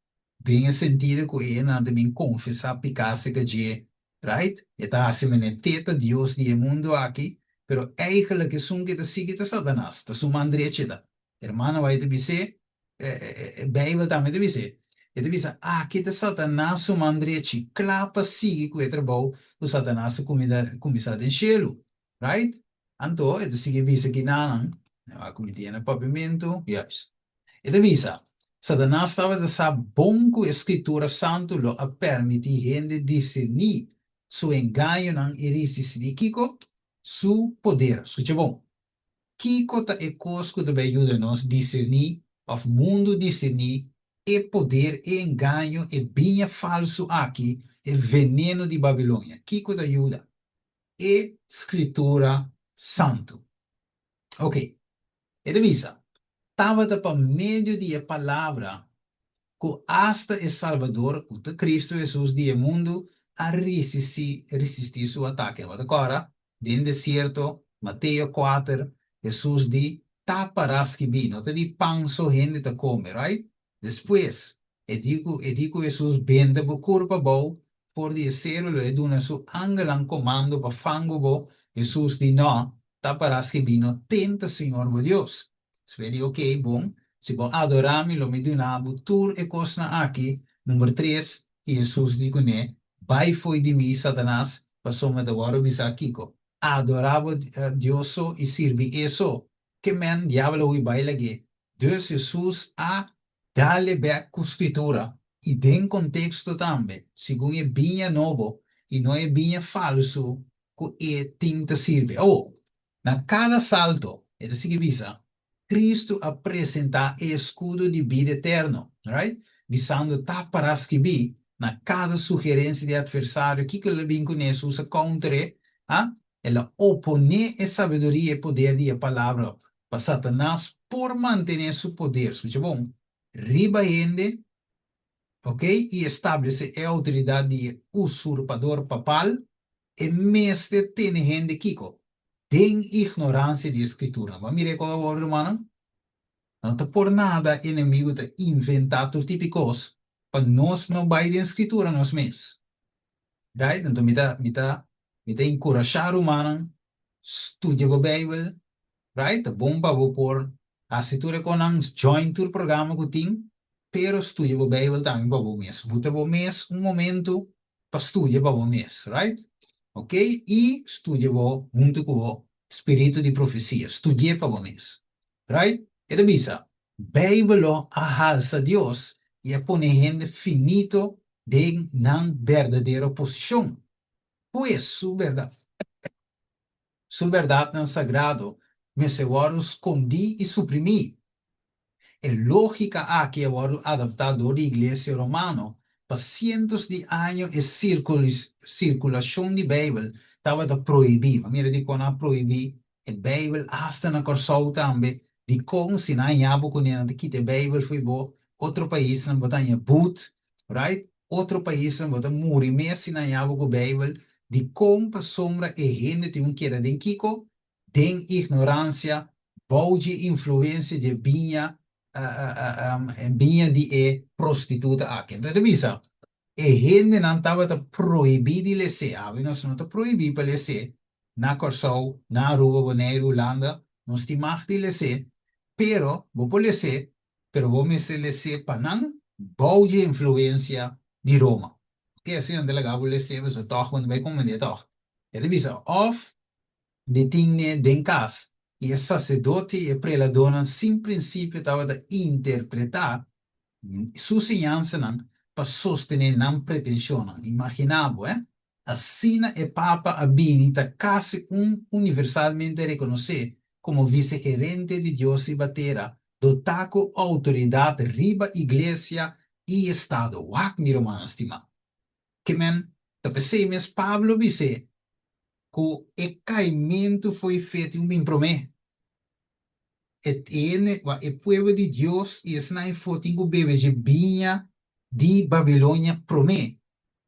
den e sentido ku e nan ta bin konfesá piká aserka dje, right? E ta hasi manera te ta dios di e mundu aki, pero eigenlijk esun ku e ta sigui ta Satanas, ta su man drechi e ta. Hermano White ta bis'é, e Beibel tambe ta bis'é, e ta bisa, aki ta Satanas su man drechi, kla pa sigui ku e trabou ku Satanas a kuminsá den shelu. Right? Anto e ta sigui bisa kinanan, wak ku mi tin na papiamentu, juist. E ta bisa, Satanas tabata sa bon ku e Skritura Santu lo a permití hende diserní su engañonan i risistí kiko? Su poder. Skucha bon. Kiko ta e kos ku ta bai yuda nos diserní òf mundu diserní e poder, e engaño, e biña falsu aki, e veneno di Babilonia? Kiko ta yuda? E Skritura Santu. Ok, e ta bisa, Tabata pa medio di e Palabra ku asta e Salbador, ku ta Kristu Hesus di e mundu, a risistí risistí su atake. Bo ta kòrda? Den desierto, Mateo kuater, Hesus di. Ta pará skibí, no ta di pan so hende ta kome, right? Despues, e di ku e di ku Hesus benta bo kurpa abou for di e seru lo e duna su angelnan komando pa fangu bo, Hesus di no, ta pará skibí no tenta Señor bo Dios. Despues di ok, bon, si bo adorá mi lo mi duna bo tur e kosnan aki, number tres, i Hesus di kuné, Bai fo'i di mi, Satanas, pasobra ta wòrdu bisá kiko? Adorá bo Dios so i sirbi E so. Ke men diabel a hui bai lag'é. Dus Hesus a dal e bèk ku Skritura i den konteksto tambe, segun e biña nobo i no e biña falsu ku e tin ta sirbi. Awor, na kada salto, e ta sigui bisa, Kristu a presentá e eskudo di bida eterno, right? Bisando ta pará skibí na kada sugerensia di atversario, kiko el a bin kuné? Hesus a kounter'é, ha? El a oponé e sabiduria i e poder di e Palabra pa Satanas por mantené su poder, skucha bon, riba hende, ok, i establesé e outoridat di e usurpador papal, e mester tene hende kiko? Den ignoransia di e Skriturnan. Bo a mira e kos awor, rumannan? No ta por nada enemigu ta inventá tur tipo di kos pa nos no bai den Skritura nos mes. Right? Anto mi ta, mi ta, mi ta enkurashá rumannan, studia bo Beibel, right? Ta bon pa bo por hasi tur e konan, join tur programa ku tin, pero studia bo Beibel tambe pa bo mes. Buta bo mes un momentu pa studia pa bo mes, right? Ok, i studia bo huntu ku bo spiritu di profesia, studi'é pa bo mes, right? E ta bisa, Beibel lo a halsa Dios i a pone hende finito den nan berdadero posishon. Pues su bèrdat, su bèrdatnan sagrado mester wòrdu skondí i suprimí. E lógika aki a wòrdu adaptá dor di Iglesia Romano. Pa sientos di año e sirkulashon di Beibel tabata prohibí. Bo a mira dikon nan a prohibí e Beibel asta na Kòrsou tambe? Dikon si nan haña bo kuné nan ta kita e Beibel fo'i bo? Otro paisnan bo ta haña but, right? Otro paisnan bo ta muri mes si nan haña bo ku Beibel. Dikon? Pasobra e hende tin un keda den kiko? Den ignoransia, bou dje influensia dje biña, biña di e prostituta aki. Enton e ta bisa, e hendenan tabata prohibí di les'é. Awe nos no ta prohibí pa les'é na Kòrsou, na Aruba, Boneiru, Hulanda, nos tin mag di les'é, pero bo por les'é, pero bo mester les'é pa nan bou dje influensia di Roma. Oke, asina nan ta laga bo les'é, pasobra tòg bo no bai komprendé tòg. E ta bisa, òf di tin ne den kas, i e saserdote i e preladónan sin prinsipio tabata interpretá su siñansanan pa sostené nan pretenshonnan. Imaginá bo, eh? Asina e Papa a bini ta kasi un universalmente rekonosé komo visegerente di Dios riba tera, dotá ku outoridat riba iglesia i estado. Wak, mi rumannan stimá! Ke men ta p'esei mes Pablo bis'é ku e kaimentu fo'i fe tin un bin promé. E tene wa e pueblo di Dios i esnan efó tin ku bebe dje biña di Babilonia promé,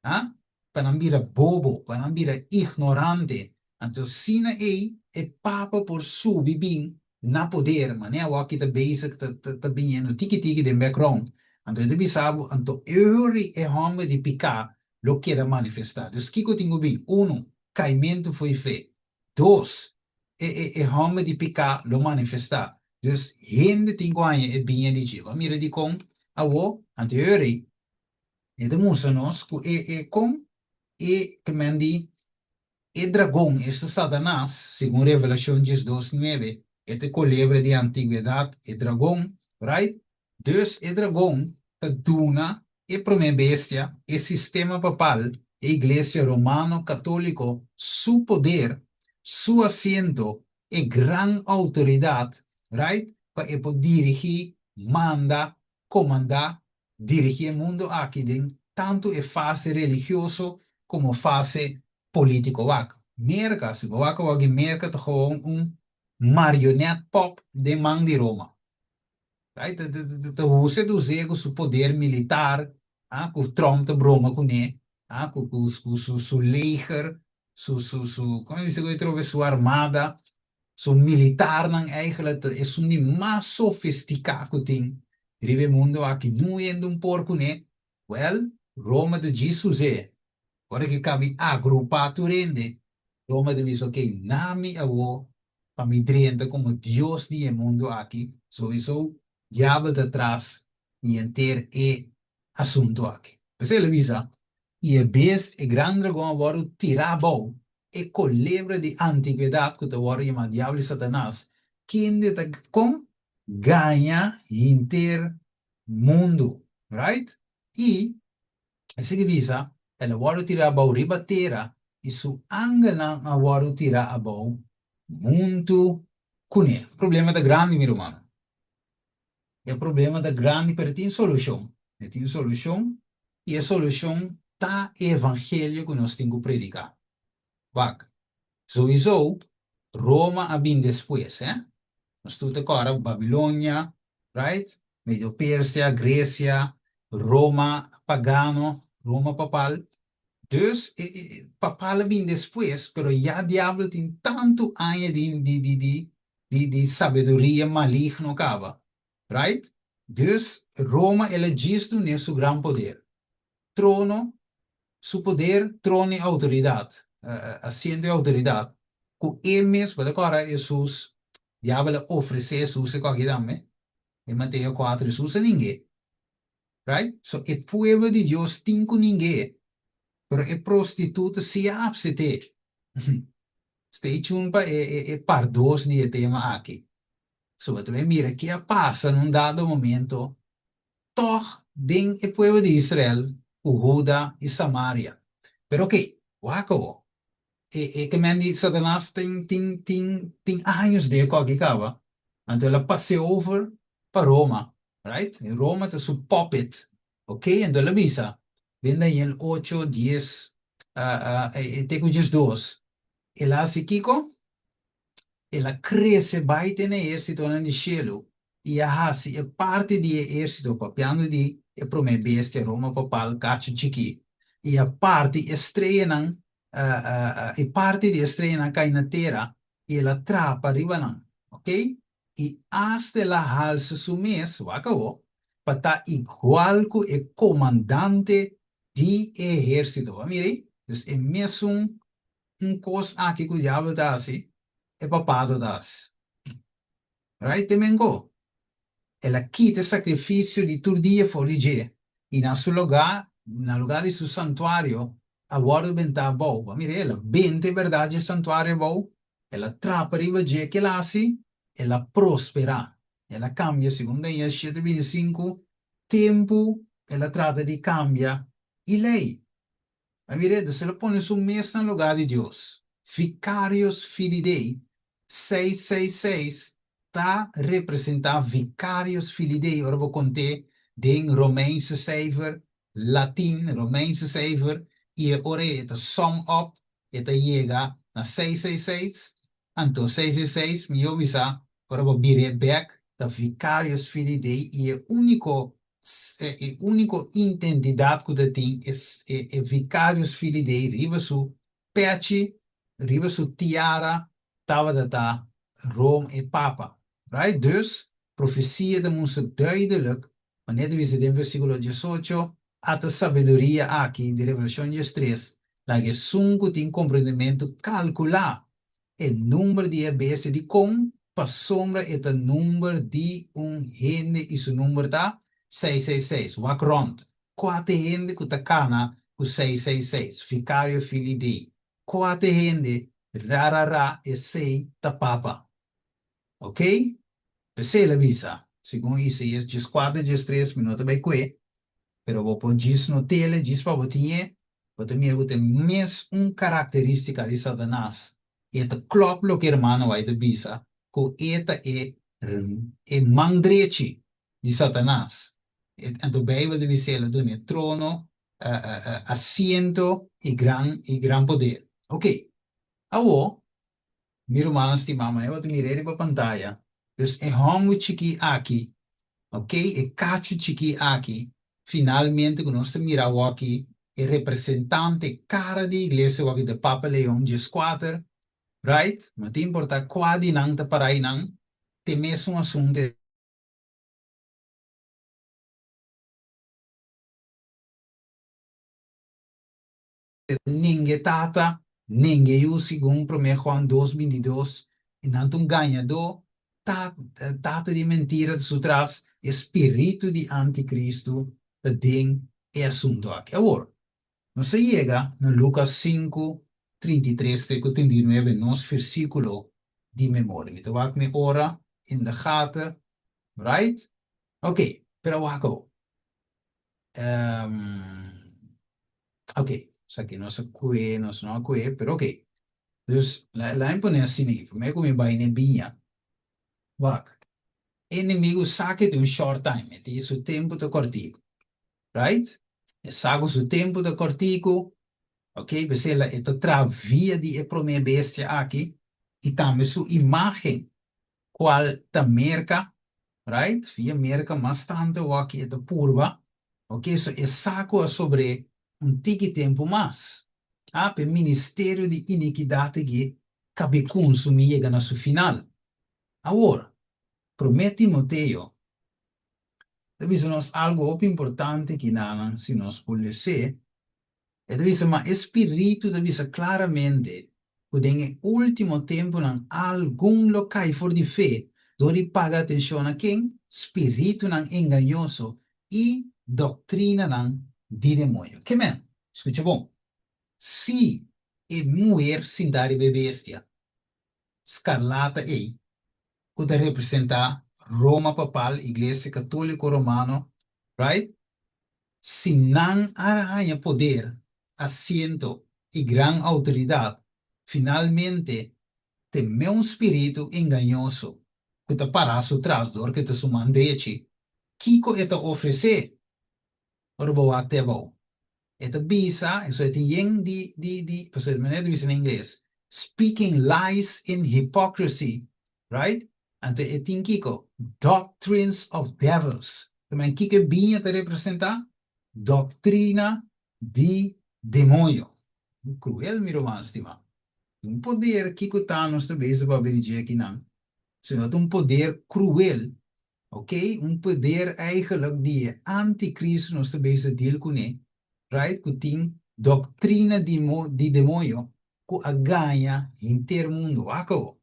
ha, pa nan bira bobo, pa nan bira ignorante. Anto asina ei e papa por subi bin na poder, manera awor ki ta bezig ta ta biniendo tiki tiki den background. Anto e ta bisa bo, anto e hori e hòmber di piká lo keda manifestá. Dus kiko tin ku bin? Unu, kaimentu fo'i fe. Dos, e e e hòmber di piká lo manifestá. Dus hende tin ku haña e biña di dje. Bo a mira dikon awor? Anto e hori e ta mustra nos ku e e kon e ke men di E dragon, esta Satanas, segun Revelashon 12 nuebe, e ta e kolebra di antigwedat, e dragon, right? Dus e dragon ta duna e promé bestia, e sistema papal, e Iglesia Romano Katóliko, su poder, su asiento, e gran outoridat, right, pa e por dirigí, manda, komandá, dirigí e mundu aki den tantu e fase religioso komo fase polítiko. Wak, Merka, si bo wak awor aki Merka ta gewoon un marionet pòp den man di Roma. Right? Ta, ta, ta, ta Rusia ta us'é ku su poder militar, ah, ku Trump ta broma kuné, ah, ku, ku, ku su, su leger, su, su, su, komo e bisa ku e trobe, su armada. Su militarnan eigenlijk ta esun di mas sofistiká ku tin riba e mundu aki. Niun hende un por kuné. Wèl, Roma ta djis us'é. Ora ku e kabi agrupá tur hende, Roma ta bisa, Oké, nami awor pa mi drenta komo dios di e mundu aki. Souiso diabel ta tras di henter e asuntu aki. P'esei el a bisa, I e bes e gran dragon a wòrdu tirá abou, e kolebra di antigwedat ku ta wòrdu yamá Diabel i Satanas, kende ta kon gaña henter mundu. Right? I el sigui bisa, El a wòrdu tirá abou riba tera, i su angelnan a wòrdu tirá abou huntu kuné. Problema ta grandi, mi rumannan. E problema ta grandi pero tin solushon. E tin solushon i e solushon ta e evangelio ku nos tin ku prediká. Wak, souiso Roma a bin despues, hè? Nos tur ta kòrda Babilonia, right? Medio Persia, Gresia, Roma pagano, Roma papal. Dus e papal a bin despues, pero ya diabel tin tantu aña di di di di di di sabiduria maligno kaba. Right? Dus Roma el a djis dun'é su gran poder. Trono, su poder, trono i outoridat, asiento i outoridat, ku e mes, bo ta kòrda Hesus, diabel a ofresé Hesus e kòki tambe, den Mateo kuater, Hesus a ning'é. Right? So e pueblo di Dios tin ku ning'é, pero e prostituta si a apset'é. Stay tuned pa e e part dos di e tema aki. So bo ta bay mira ke a pasa na un dado momento tog den e pueblo di Israel ku Huda i Samaria. Pero oke, wak awo. E e kemen di Satanas tin tin tin tin años den e koki kaba. Anto el a pas'é over pa Roma, right? Roma ta su puppet. Oke, anto el a bisa den Daniel ocho, dies te ku 12, el a hasi kiko? El a krese bai te na e ehérsitonan di shelu i a hasi e parti di e ehérsito, papiando di e promé bestia, Roma papal, kachu chikí, i a parti e streanan, e parti di e streanan a kai na tera i el a trapa riba nan. Oke? I asta el a halsa su mes, wak awor, pa ta igual ku e komandante di e ehérsito. Bo a mira ei? Dus e mesun un kos aki ku diabel ta hasi, e papado ta hasi. Right? Te menko. El a kita e sakrifisio di tur dia for di dje, i na su lugá, na lugá di su santuario, a wòrdu bentá abou. Bo a mira ei? El a benta e bèrdat dje santuario abou, el a trapa riba dje. Ke el a hasi? El a prosperá. El a kambia, segun Daniel shete 25, Tempu el a trata di kambia e lei. A mir'é, dus el a pone su mes na lugá di Dios. Vicarius Filii Dei, 666 ta representá Vicarius Filii Dei ora bo kont'é den Romeinse seifer, Latin, Romeinse seifer, i e ora ei e ta sum up, e ta yega na 666, Anto 666, mihó bisa, ora bo bir'é bèk, ta Vicarius Filii Dei i e úniko e úniko intentidat ku ta tin e e Vicarius Filii Dei riba su pechi, riba su tiara tabata ta Rome e Papa. Right? Dus, profesia ta mustra duidelik Manera ta bisa den versíkulo 18, Ata sabiduria aki di Revelashon 13, laga esun ku tin komprendimentu kalkulá e number di e bestia. Dikon? Pasobra e ta number di un hende i su number ta 666. Wak rònt. Kua ta e hende ku ta kana ku 666? Vicario Filii Dei. Kua ta e hende? Ra ra ra, esei ta Papa. Ok? P'esei el a bisa, segun Isaías 14, 13, mi no ta bai kue, pero bo por djis not'el, djis pa bo tin e, bo ta mira ku ta e mes un karakterístika di Satanas, i e ta klòp loke hermano White a bisa, ku e ta e e man drechi di Satanas. Anto Beibel ta bisa el a duna e trono, asiento i gran i gran poder. Ok, awor, Mi rumannan stimá, manera bo ta mir'é riba pantaya, dus e hòmber chikí aki, okey, e kachu chikí aki, finalmente ku nos ta mira awoki, e representante, kara di iglesia awoki ta Papa Leon 14. Right? No ta importa kua di nan ta para einan, t'e mesun asuntu. E ninge tata, ninge yu, segun Promé Juan dos 22, i nan ta un gañadó, tata di mentira ta su tras, e spiritu di anticristo ta den e asuntu aki. Awor, nos a yega na Lucas sinku, 33 te ku 39, nos versíkulo di memoria. Mi ta wak mi ora in de gaten, right? Ok, pero wak awor. Ok, esaki nos a kue, nos no a kue, pero ok. Dus, laat mi pone asina ei, promé ku mi bai n'e biña, wak, e enemigu sa ku e tin un short time, e tin su tempu ta kòrtiku, right? E sa ku su tempu ta kòrtiku, ok, p'esei e ta traha via di e promé bestia aki i tambe su imágen cual ta Merca, right? Via Merca mas tanto awaki e ta purba, ok, so e sa cu a sobr'é un tiki tempo mas. Ah, p'e ministerio di iniquidad aki cabe cunsumi yega na su final. Awor, Prome Timoteo ta bisa nos algo hopi importante kinanan si nos por les'é. E ta bisa, Ma e spiritu ta bisa klaramente ku den e último tempunan algun lo kai for di fe dor di paga atenshon na ken? Spiritunan engañoso i doktrinanan di demoño. Ke men? Skucha bon. Si e muher sintá riba e bestia skarlata ei, ku ta representá Roma papal, Iglesia Katóliko Romano, right? Si nan a haña poder, asiento i gran outoridat, finalmente te meun spiritu engañoso ku ta pará su tras dor ku e ta su man drechi, kiko e ta ofresé? Ora bo wak te abou, e ta bisa, eso e tin yen di, di, di, pasobra e manera ta bisa na ingles, speaking lies in hypocrisy, right? Anto e tin kiko? Doctrines of devils. Ta men kiko e biña ta representa? Doctrina di demoño. Cruel, mi ruman stima. Un poder kiko ta nos ta bezig papia di dje akinan, sino ta un poder cruel, ok? Un poder eigenlijk di e anticristo nos ta bezig deal cune, right? Cu tin doctrina di di demoño cu a gaña henter mundo. Wak awo.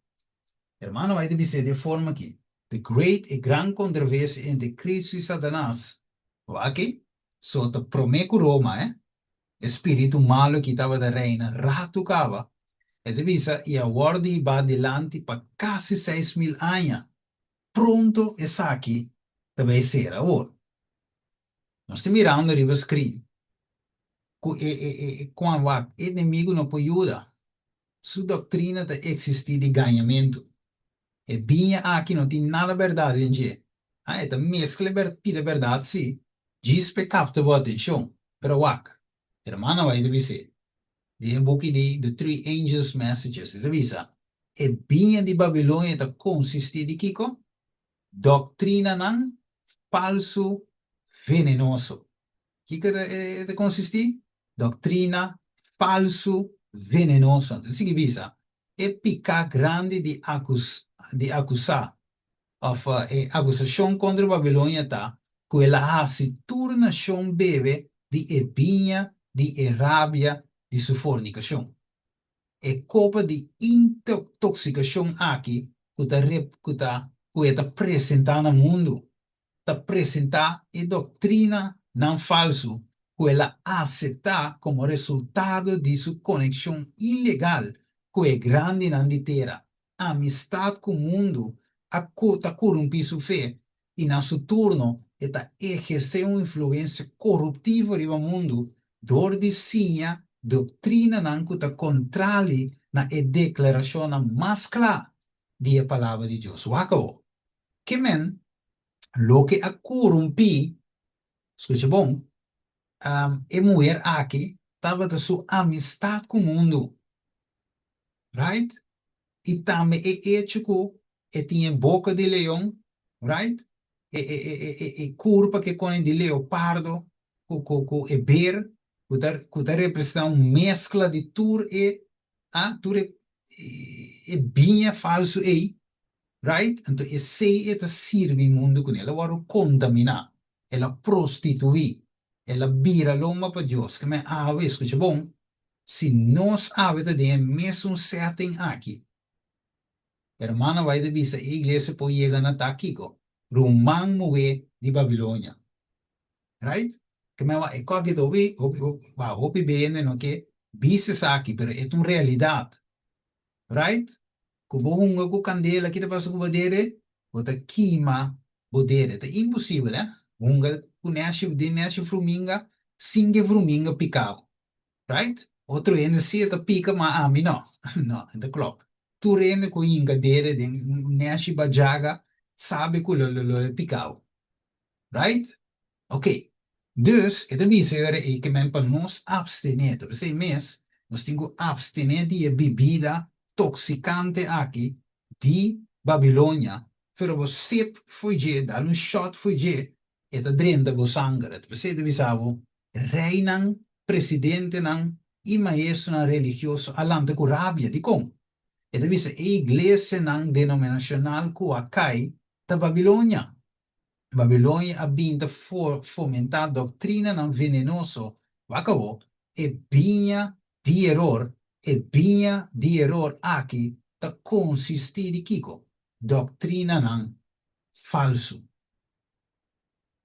Hermano White ta bis'é di e forma aki, The great, e gran controversia entre Cristo i Satanas, wak, so ta promé cu Roma, eh, e spiritu malu aki tabata reina ratu caba. E ta bisa, i a wordo hibá dilanti pa casi 6000 aña. Pronto esaki ta bay ser awor. Nos ta mirando riba screen cu e, e, e, e cuan wak, e enemigo no por yuda. Su doctrina ta existi di gañamentu. E biña aki no tin nada berdad den dje. Ha, e ta mezcla e pida berdad si, djis p'e capta bo atencion. Pero wak, hermana White ta bis'é, den e buki di The Three Angels' Messages, e ta bisa, E biña di Babilonia ta consisti di kico? Doctrinanan falsu venenoso. Kiko e ta konsistí? Doktrina falsu venenoso. Anto sigui bisa, e piká grandi di di akusá òf e akusashon kontra Babilonia ta ku el a hasi tur nashon bebe di e biña di e rabia di su fornikashon. E kopa di intoksikashon aki ku ta ku ta ku e ta presentá na mundu ta presentá e doktrinanan falsu ku el a aseptá komo resultado di su konekshon ilegal ku e grandinan di tera, amistat ku mundu a ta korumpí su fe i na su turno e ta ehersé un influensia koruptivo riba mundu dor di siña doktrinanan ku ta kontrali na e deklarashonnan mas kla di e Palabra di Dios. Wak awor. Ke men loke a korumpí, skucha bon, e muher aki tabata su amistat ku mundu, right? I tambe e echo ku e tin e boka di leon, right? E e e e e e kurpa ke kone di leopardo ku ku ku e ber ku ta ku ta representá un meskla di tur e, ah, tur e. E biña falsu ei, right? Anto esei e ta sirbi mundu kuné. El a wòrdu kontaminá, el a prostituí, el a bira lomba pa Dios. Ke men awe, skucha bon, si nos awe ta den e mesun setting aki, Hermana White ta bisa e iglesia por yega na ta kiko? Ruman muhé di Babilonia. Right? Ke men wak e kòki ta hopi, hopi, wak hopi bende no ke bisa esaki, pero e ta un realidat. Right? Ku bo hunga ku kandela, ki ta pasa ku bo dede? Bo ta kima bo dede. Ta imposibel, eh? Hunga ku nèshi, den nèshi fruminga, sin ke fruminga pika bo. Right? Otro hende si e ta pika, ma ami no. No, e ta klòp. Tur hende ku hinka dede den un nèshi bajaga sabi ku lo lo e pika bo. Right? Ok. Dus, e ta bisa e ora ei ke men pa nos abstené. Ta p'esei mes, nos tin ku abstené di e bibida toksikante aki di Babilonia. Pero bo sip fo'i dje, dal un shot fo'i dje, e ta drenta bo sanger. Ta p'esei e ta bisa bo, reinan, presidentenan i maestronan religioso a lanta ku rabia. Dikon? E ta bisa e iglesianan denominashonal ku a kai ta Babilonia. Babilonia a bin ta fomentá doktrinanan venenoso, wak awor, e biña di eror, e biña di eror aki ta konsistí di kiko? Doktrinanan falsu.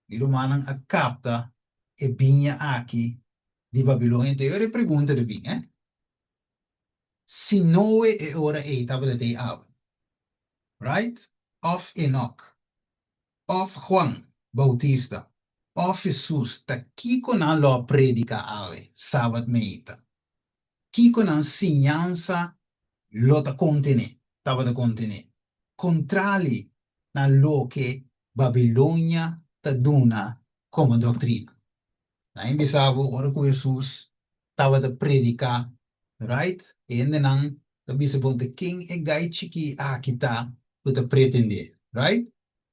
Mi rumannan a kapta e biña aki di Babilonia. Enton e ora e pregunta ta bin, eh? Si Noe e ora ei tabata tei awe, right? Òf Enok, òf Juan Boutista, òf Hesus, ta kiko nan lo a prediká awe, Sabat meinta? Kiko nan siñansa lo ta kontené, tabata kontené? Kontrali na loke Babilonia ta duna komo doktrina. Nan bisa bo ora ku Hesus tabata prediká, right? E hendenan ta bisa bon ta ken e gai chikí aki ta ku ta pretendé, right?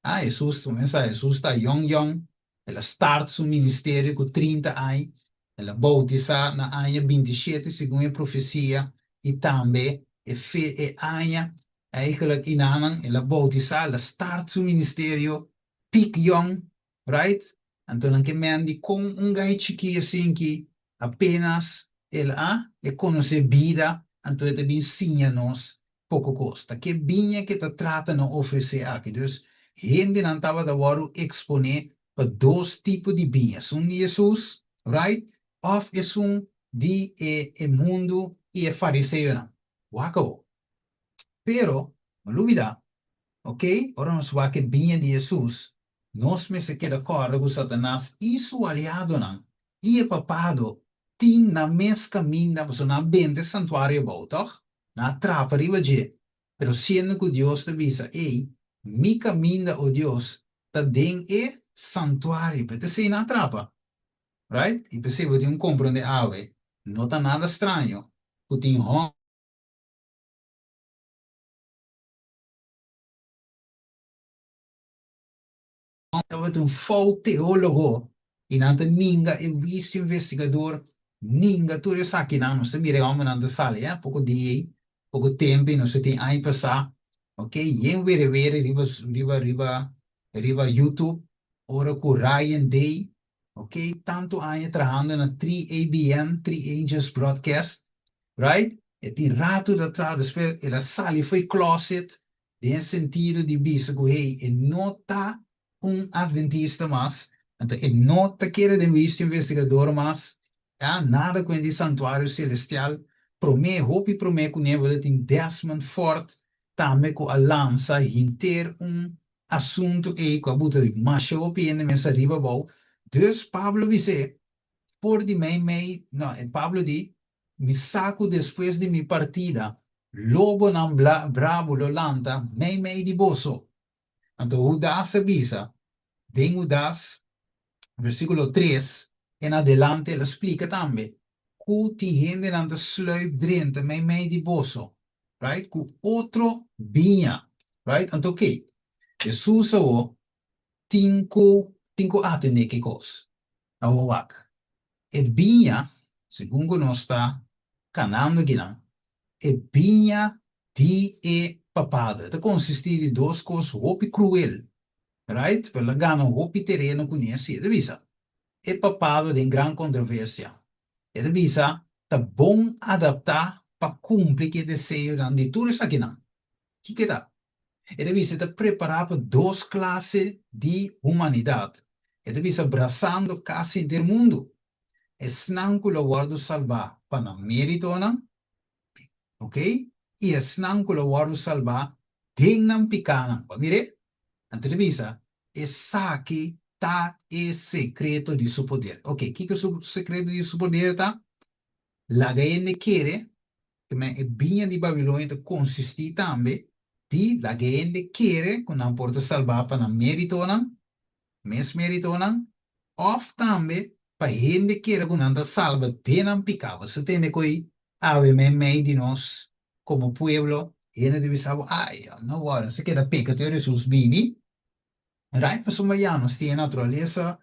Ah, Hesus, bo mester sa, Hesus ta yòn yòn, el a start su ministerio ku 30 aña, el a boutisá na aña 27 segun e profesia i tambe e fe e aña eigenlijk inanan el a boutisá, el a start su ministerio pik yòn, right? Anto nan ke men di kon un gai chikí asinki apenas el a e konosé bida anto e ta bin siña nos poko kos. Ta ke biña ke ta trata na ofresé aki. Dus hendenan tabata wòrdu eksponé pa dos tipo di biña, esun di Hesus, right, òf esun di e e mundu i e fariseonan. Wak awor. Pero, no lubidá, ok, ora nos wak e biña di Hesus, nos mester keda kòrda ku Satanas i su aliadonan i e papado tin nan mes kaminda, pasobra nan a benta e santuario abou, tòg? Nan a trapa riba dje. Pero siendo ku Dios ta bisa, Ey, mi kaminda, o Dios, ta den e santuario. Pero ta esei nan a trapa. Right? I p'esei bo tin un komprondé awe, no ta nada straño ku tin hòmber. Tabata un fout teólogo i nan ta ninga e huisio investigador, ninga tur esakinan. Nos ta mira e hòmbernan ta sali ya poko dia ei, poko tempu ei, nos ta tin aña pasá, ok, yen were were riba riba riba riba YouTube ora ku Ryan Day, ok, tantu aña trahando na 3ABN, Three Angels Broadcast, right, e tin ratu ta traha, despues el a sali fo'i closet den e sentido di bisa ku hey, e no ta un adventista mas, anto e no ta kere den huisio investigador mas, ya, nada ku hende di santuario celestial, promé, hopi promé ku Nebula tin Desmond Ford tambe ku a lansa henter un asuntu ei ku a buta masha hopi hende mes ariba abou, dus Pablo bis'é, for di mei mei, no, Pablo di, Mi sa ku despues di mi partida, lobonan brabu lo lanta meimei di boso. Anto Hudas a bisa, den Hudas, versíkulo 3 en adelante el a splika tambe ku tin hendenan ta sluip drenta meimei di boso, right, ku otro biña, right. Anto ke? Hesus awor tin ku tin ku atendé ki kos? Awor wak, e biña, segun ku nos ta kanando akinan. E biña di e papado. E ta konsistí di dos kos hopi kruel, right? Pero el a gana hopi tereno kuné. Sí, e ta bisa, E papado den gran kontroversia. E ta bisa, ta bon adaptá pa kumpli ku e deseonan di tur esakinan. Kiko e ta? E ta bisa e ta prepará pa dos klase di humanidat. E ta bisa brasando kasi henter mundu. Esnan ku lo wòrdu salbá pa nan méritonan, ok, i esnan ku lo wòrdu salbá den nan pikánan. Bo a mir'é? Anto e ta bisa, Esaki ta e sekreto di su poder. Ok, kiko su sekreto di su poder ta? Laga hende kere Te e biña di Babilonia ta konsistí tambe di laga hende kere ku nan por ta salbá pa nan méritonan, mes méritonan, òf tambe pa hende kere ku nan ta salba den nan piká. Bo sa tende ku awe meimei di nos komo pueblo hende ta bisa bo, Ai, no wòri, nos ta keda peka te ora Hesus bini. Right, pasobra ya nos tin e naturalesa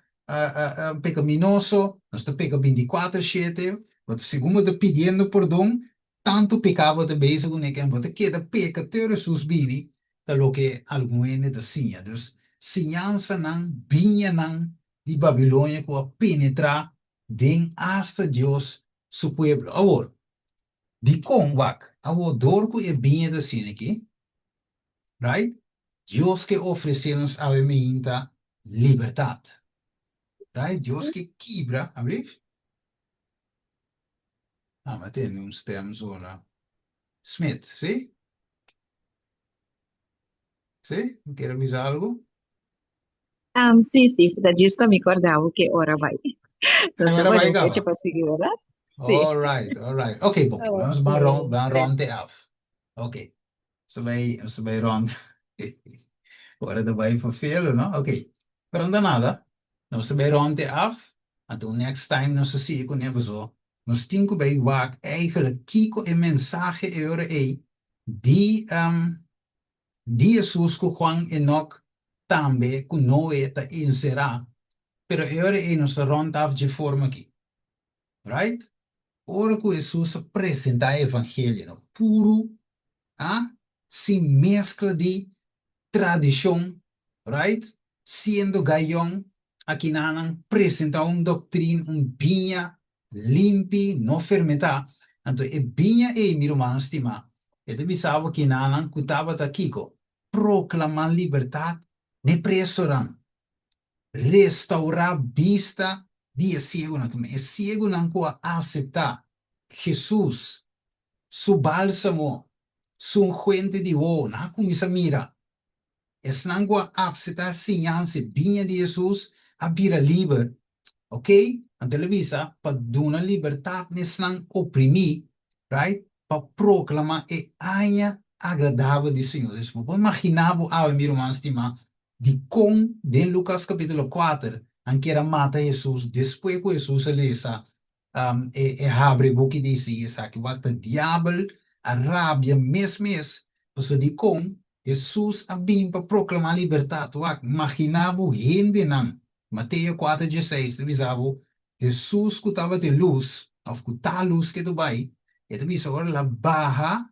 pecaminoso, nos ta peca binticuater shete, bo ta segun bo ta pidiendo pordon, tantu peca bo ta bezig cu neken, bo ta keda peca te ora Jesus bini, ta loke algun hende ta siña. Dus, siñansanan, biñanan di Babilonia cu a penetra den hasta Dios su pueblo. Awor, dicon wak? Awor, dor cu e biña ta asina aki, right? Dios ke ofresé nos awe meinta libertat. Right? Dios ke kibra, ablief? Ah, mi a tende un stem zona. Smith, si? Si? Mi kier a bisa algu? Sí, Steve, ta djis pa mi kòrda bo ke ora bai. Nos ta Ora pone bai un fecha kaba. pa sigui, bèrdat? Sí. All right, all right. Ok, bon. Nos ban rond, Ok, ban rond tres. e af. Ok. Nos ta bai, nos ta bai rond. Ora ta bai vervelen, no? Ok. Pero no ta nada. Nos ta bai rond e af. Anto next time nos ta sigui kuné paso nos tin ku bai wak eigenlijk kiko e mensahe e ora ei di di Hesus ku Juan, Enoch, tambe ku Noe ta enserá. Pero e ora ei nos ta rond af dje forma aki. Right? Ora ku Hesus a presentá e evangelio, no, puru, a, sin meskla di tradishon, right, siendo gayon, akinanan presentá un doktrin, un biña limpi, no fermentá. Anto e biña ei, mi rumannan stimá, e ta bisa bo kinanan ku tabata kiko? Proklamá libertat n'e presonan. Restaurá bista di e siegunan. Keme e siegunan ku a aseptá Hesus su bálsamo, su unguente di wowo, nan a kuminsá mira. Esnan ku a apseptá siñansa e biña di Hesus a bira liber. Oke, anto el a bisa pa duna libertat na esnan oprimí, right, pa proklamá e aña agradabel di Señor. Dus bo por imaginá bo awe, mi ruman stimá, Dikon den Lukas kapítulo kuater nan kier a mata Hesus despues ku Hesus a lesa e habri e buki di Isaías aki? Wak ta diabel a rabia mes mes pasobra dikon Hesus a bin pa proklamá libertat. Wak, maginá bo hendenan, Mateo kuater dieseis ta bisa bo Hesus ku tabata e lus òf ku ta lus ke ta bai, e ta bisa ora el a baha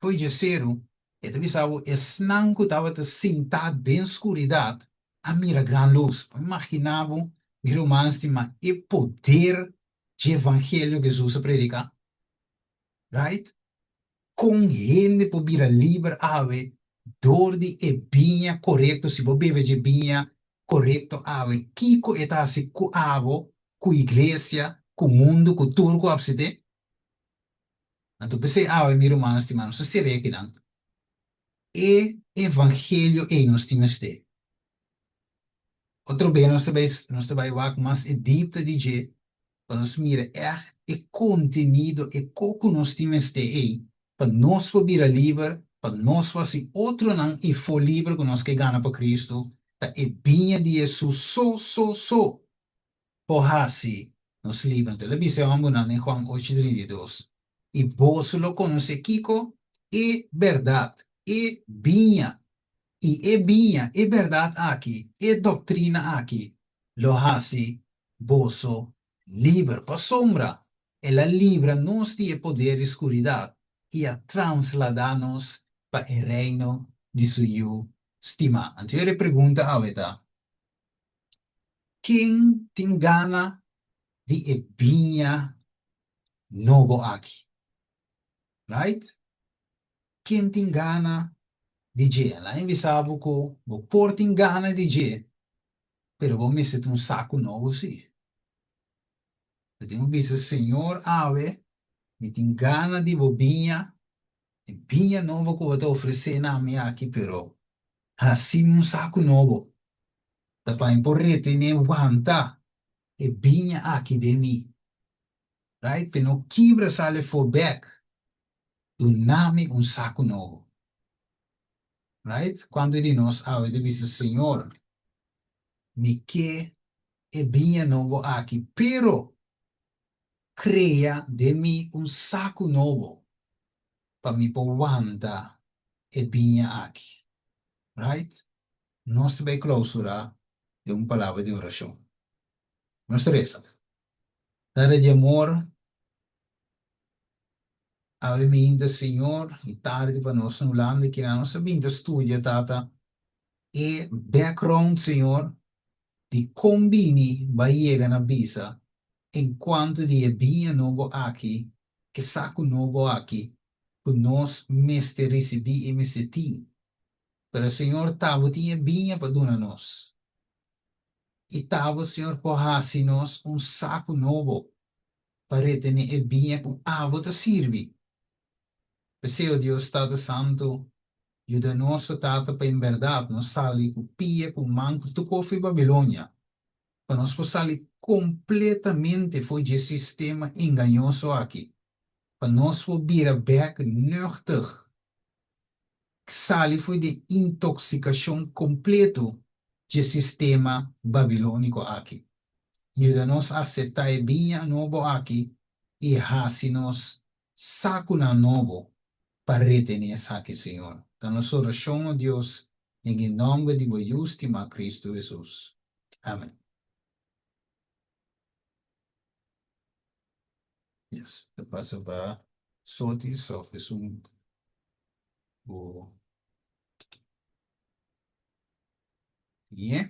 Fo'i dje seru, e ta bisa bo, esnan ku tabata sintá den skuridat a mira gran lus. Bo imaginá bo, mi ruman stimá, e poder dje evangelio ku Hesus a prediká? Right? Kon hende por bira liber awe dor di e biña korekto? Si bo bebe dje biña korekto awe, kiko e ta hasi ku abo, ku iglesia, ku mundu, ku tur ku absit'é? Anto p'esei awe, mi rumannan stimá, nos ta sera ekinan. E evangelio ei nos tin mester. Otro be nos ta bai, nos ta bai wak mas e dipte di dje pa nos mira ègt e kontenido, e ko ku nos tin mester ei pa nos por bira liber, pa nos por hasi otronan ifó liber ku nos ke gana pa Kristu, ta e biña di Hesus so, so, so por hasi nos liber. Anto el a bisa e hòmbernan den Juan ocho 32, I boso lo konosé kiko? E bèrdat, e biña. I e biña, e bèrdat aki, e doktrina aki, lo hasi boso liber. Pasobra el a libra nos di e poder di skuridat. i a trasladá nos pa e reino di su Yu stimá. Anto e pregunta awe ta, Ken tin gana di e biña nobo aki? Right? Ken tin gana di dje? Laat mi bisa bo ku bo por tin gana di dje, pero bo mester tin un saku nobo sí. Bo tin ku bisa, Señor, awe mi tin gana di bo biña, e biña nobo ku bo ta ofresé na mi aki, pero hasi mi un saku nobo, ta pa mi por retené, wanta e biña aki den mi. Right? P'e no kibra sali afó bèk. Duna mi un saku nobo. Right? Kuantu di nos awe ta bisa, Señor, mi ke e biña nobo aki, pero krea den mi un saku nobo pa mi por wanta e biña aki. Right? Nos ta bai klausurá den un palabra di orashon. Nos ta resa. Tata di amor, awe minta, Señor, i tardi pa nos na Hulanda, kina nos a binta studia, Tata, e background, Señor, di kon bini bai yega na bisa en kuanto di e biña nobo aki, ke saku nobo aki, ku nos mester risibí i mester tin. Pero, Señor, ta bo tin e biña pa duna nos. I ta bo, Señor, por hasi nos un saku nobo pa retené e biña ku abo ta sirbi. P'esei, o Dios Tata Santu, yuda nos, o Tata, pa en bèrdat nos sali ku pia, ku man, ku tur kos fo'i Babilonia, pa nos por sali kompletamente fo'i dje sistema engañoso aki, pa nos por bira bèk nuchtig, sali fo'i di intoksikashon kompleto dje sistema babilóniko aki. Yuda nos aseptá e biña nobo aki i hasi nos sakunan nobo pa retené esaki, Señor. Ta nos orashon, o Dios, den e nòmber di bo Yu stimá Kristu Hesus. Amen. Yes, ta pasa pa Sotis òf esun ku. Ye.